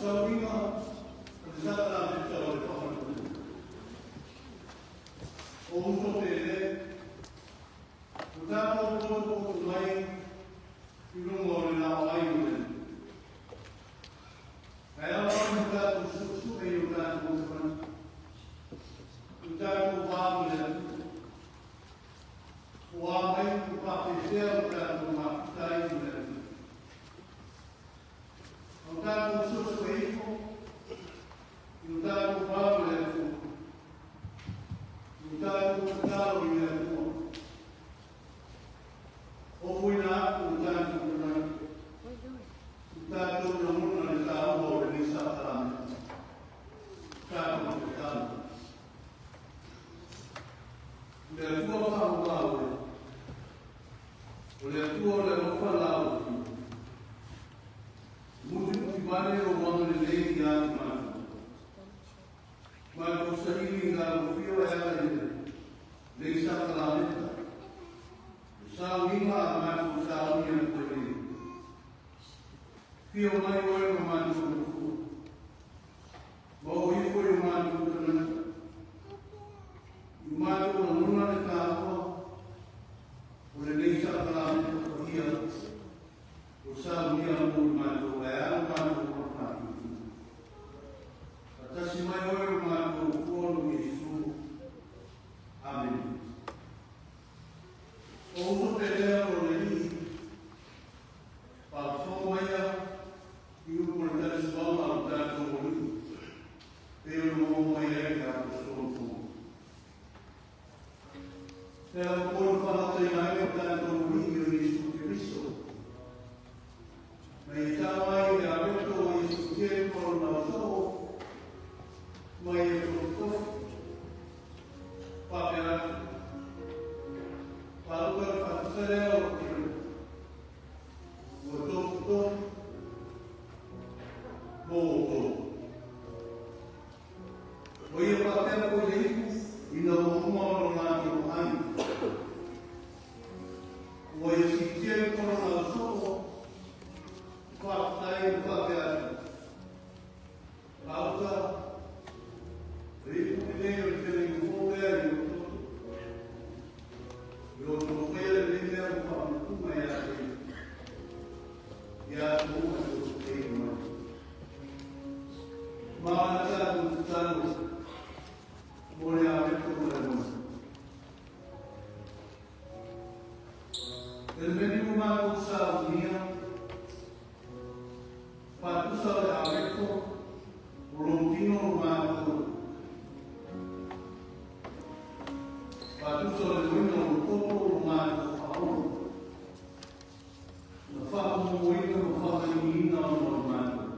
Sauiga o le sakalameta o le faamanatuga. O uso pele, ua tatou potopoto mai i luga o le laoai o le Alii. Ae ao ona tatou suesue i o tatou manatu, i o tatou va ma le Atua. Ua a mai ua faapefea o tatou mafuta ai ma le Atua. O tatou suesue ifo i o tatou va ma le Atua, i o tatou tatalo i le Atua. Ofoina atu o tatou manatu, o tatou lagona le taua o lenei sakalameta. Tatou tatalo. Le Atua faamamao e, o le Atua o le alofa lau afio. Mutimuti vale o agalelei ia te matou. Matou saili i lau afio e ala i lenei sakalameta. O sauiga a matou sauni atu ai nei. Fio mai oe ma matou Atua. Ma o ifo i o matou tagata. I o matou lagona le taua o lenei sakalameta paia o saunia mo i matou e ala matou faafatutu. Faatasi mai oe o matou Atua lo Iesu. Amene. O uso pelea o le Alii, faafofoga maia i upu o le talisuaga o tatou Alii, pei ona oo mai ai le Aposetolo Paulu. E ala foi na faagataina ai o tatou Alii o Iesu Keriso. Mai e tau ai le aweto o Iesu sitia ma lona ausoo, mai e tofutofu, faapea atu. Faauka le faatusa lea o tino, ua tofutofu mo outou. O ia faapea foi le ipu ina ua uma ona latou ai. Ua ia sitia i lona ausoo, faafetai ma faapea atu. Faauka le ipu lenei o le feagaiga fou lea i ou toto. I o outou faia lenei mea ua faamanatuga ia te ia. Ia aso uma e tou te inu ai. Ma la tatou tatalo mo le aweto ma le alofa. E le meni ua matou saunia, faatusa o le aweto o lou tino o matou. Faatusa o le moina o lou toto o matou faaolo. Na faamomoina ma faamainiina ona o matou.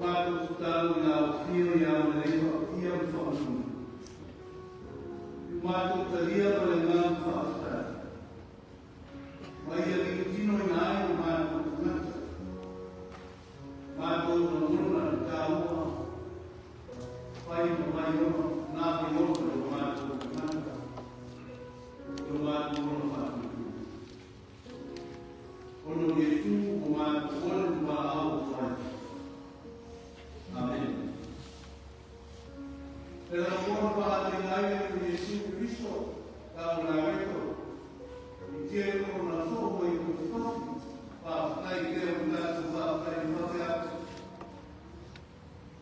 Matou tatalo i lau afio ia agalelei faapaia ma Matou talia ma le agaga faafetai. Ma ia liutinoina ai o matou tagata. Matou lagona le taua, fai ma vaiola, nā vaiola o matou tagata. O matou ola faatuatua. Ona o Iesu ua matou ole ma valaau ua fai. Amene. E la mona faateina ai le o Iesu Keriso, tau Nareto, i tia i o na soo mai o tofi, faafetai pea o tatou faafetai mate atu.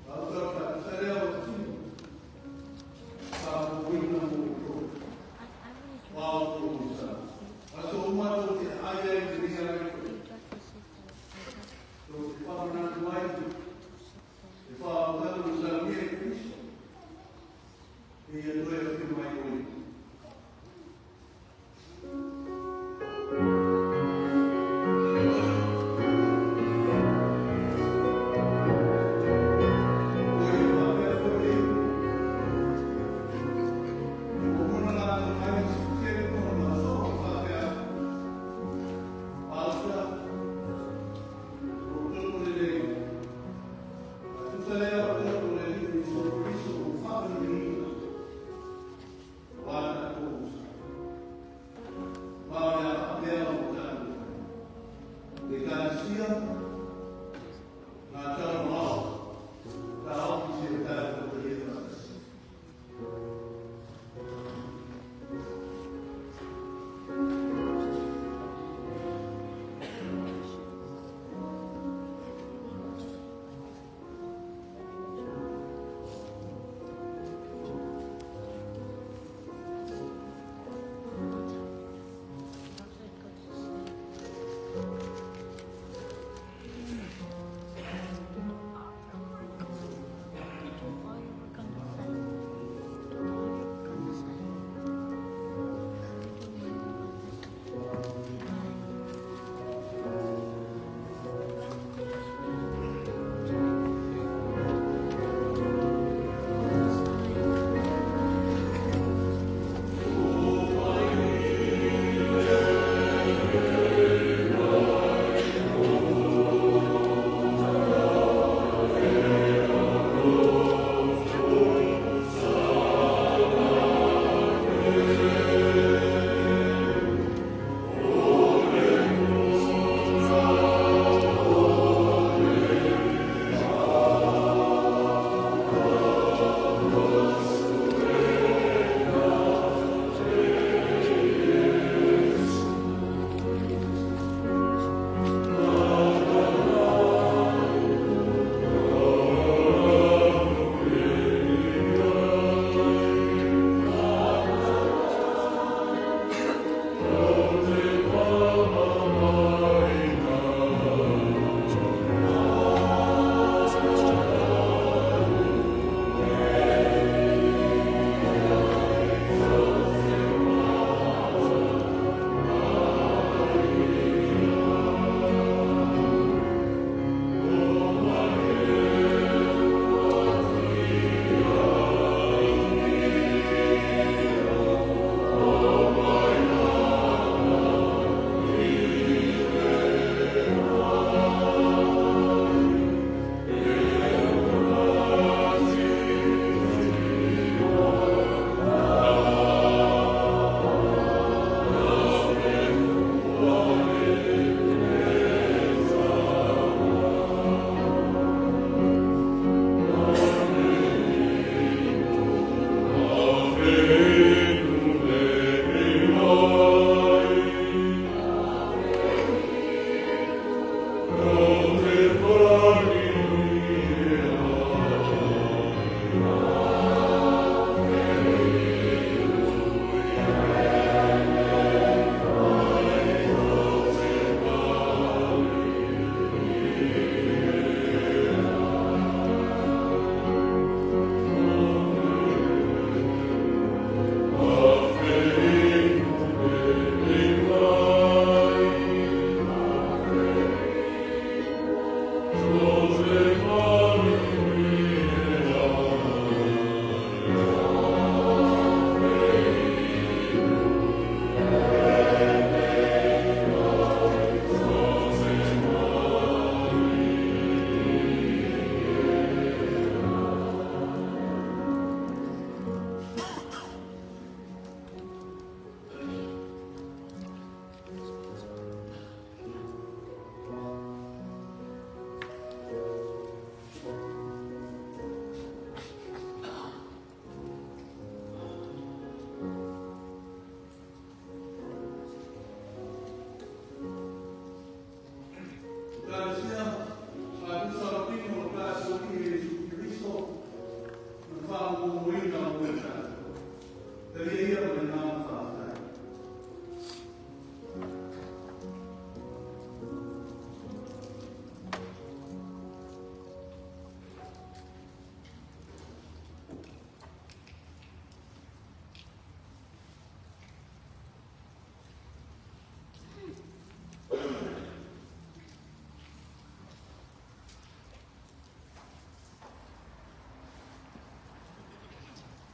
Au tau faatusa o tino, faapupuina mo outou. Wao tō sa. Aso uma tō te ai ai te ringa ai koe. Tō te whamanatu ai te whaotau o salamia i Kristo. E ia toe awhi mai oe. Oe whapea koe e. O mona lātou mai o sikitia e kona nā soa o whapea. Alta, o toto le lei. Tusa lea o toto le li Iso Kristo o whakanui.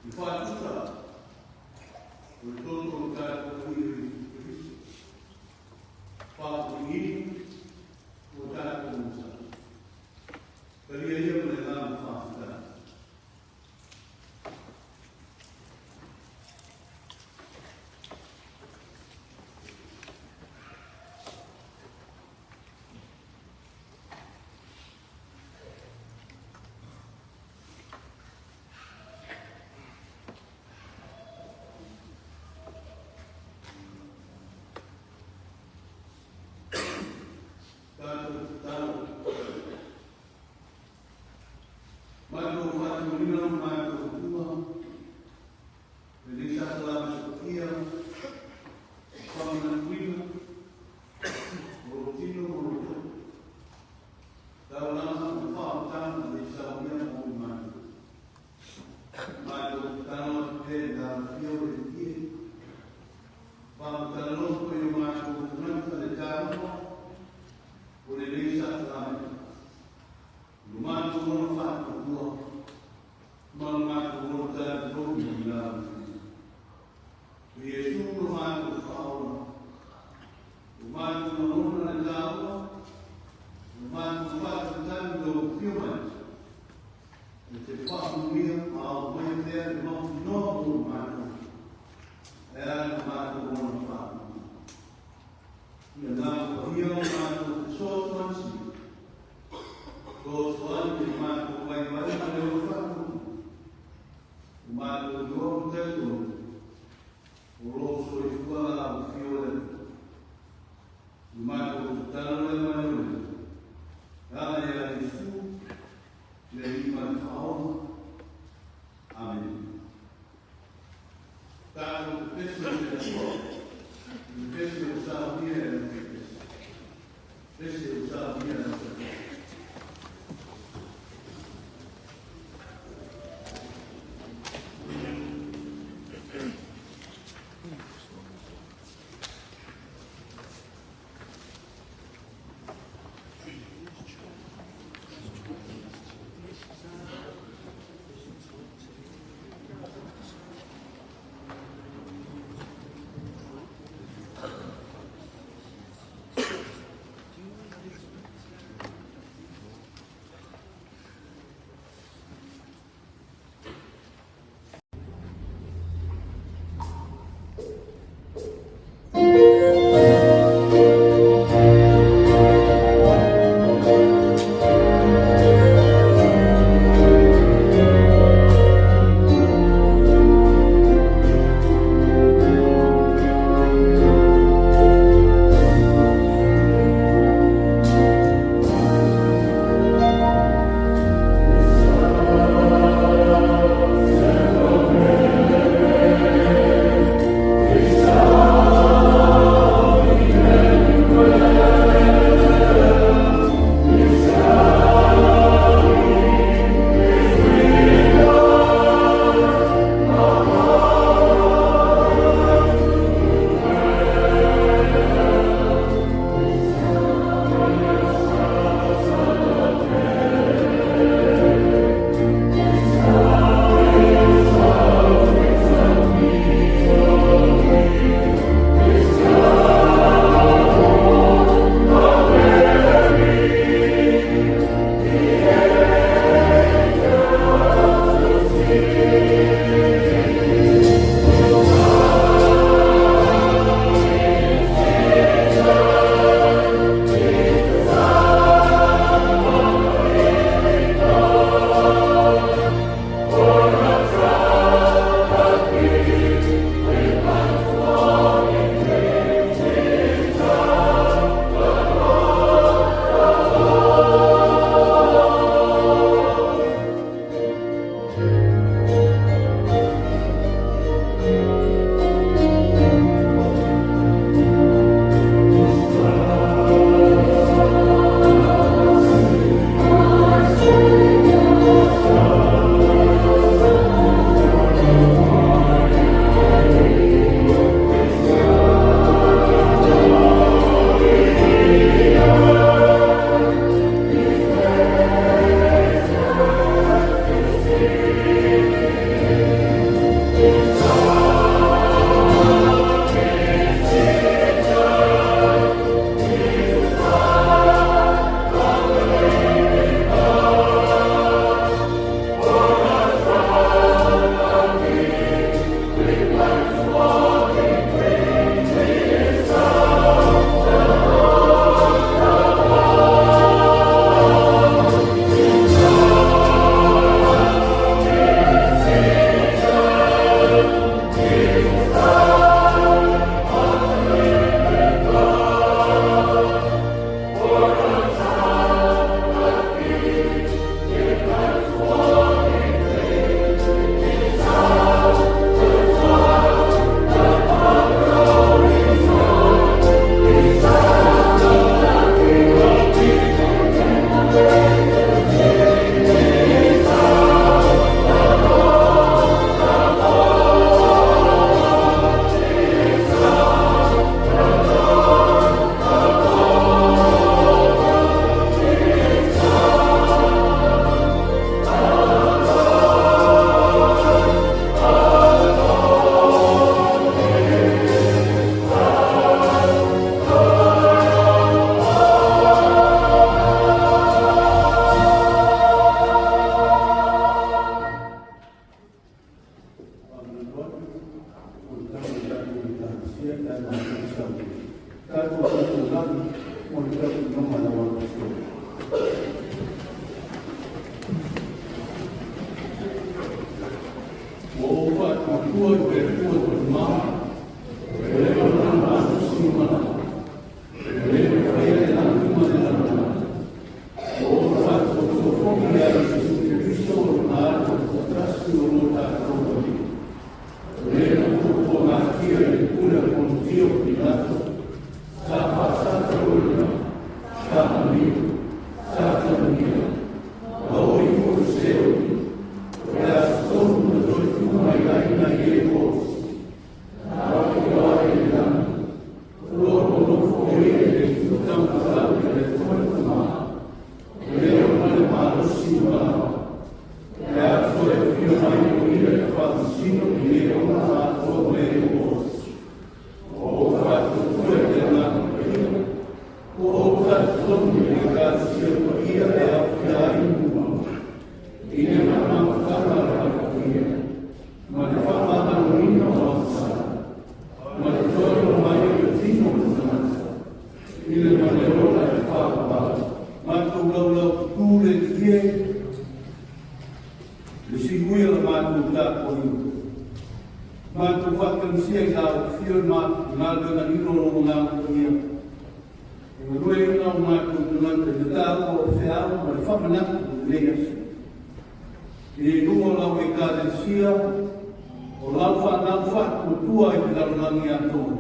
I whātusa, o le toto o tātou i Kristo. Whāpuingiri, o tātou musa. Karia ia mo le ngā whāwhita. le matou sau. Tatou tatou mo le tatou noma na wa. Ua ou faatuatua i le Atua Tama, ua leva ona malosi ma ua le mafaia e lauga le lalolagi. Ua ou faatuatua foi ia Iesu Keriso o lona Alo toatasi o lo tatou Alii. O le na puapuagatia i le pule a Ponitio Pilato, sa faasataurina, sa malia, sa tagia, ma o ifo i Seoli, o le aso tolu na toe tu mai ai nai e osi. Na o ai i le lagi, o lo o nofo o ia i le itu taumatau i le Atua le Tama, o le ona le malosi ma lava. O le a toe afio mai o ia e faamasino i e ona atoa ma e osi. Ua ou faatuatua i le Agaga Paia, ua ou talitonu i le Ekalesia Paia e aofia ai nuu, i le faamamataga a le Paia, ma le faamagaloina o agasala, ma le toe mai o le tino o le tagata, i le ma le ola e faavavau. Matou laulau tutu le Alii e, le siuia la matou tapuaiga. Matou faatagisia i lau afio i galuega ino o lou Agaga Paia. E galueaiina o matou tagata i le taua o le feau ma le faamanatu o lenei aso. I le luga o lau Ekalesia, o lau fanau faatuatua i le lalolagi atoa.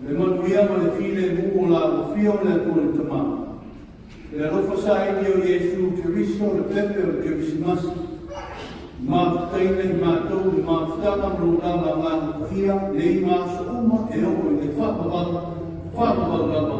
Le manuia ma le filemu o lau afio o le Atua le Tama. Le alofa saili o Iesu Keriso le pepe o le Kerisimasi. Mafutaina i matou le mafutaga ma lou lava Agaga Paia, nei ma aso uma e oo i le faavavau, faavavau lava.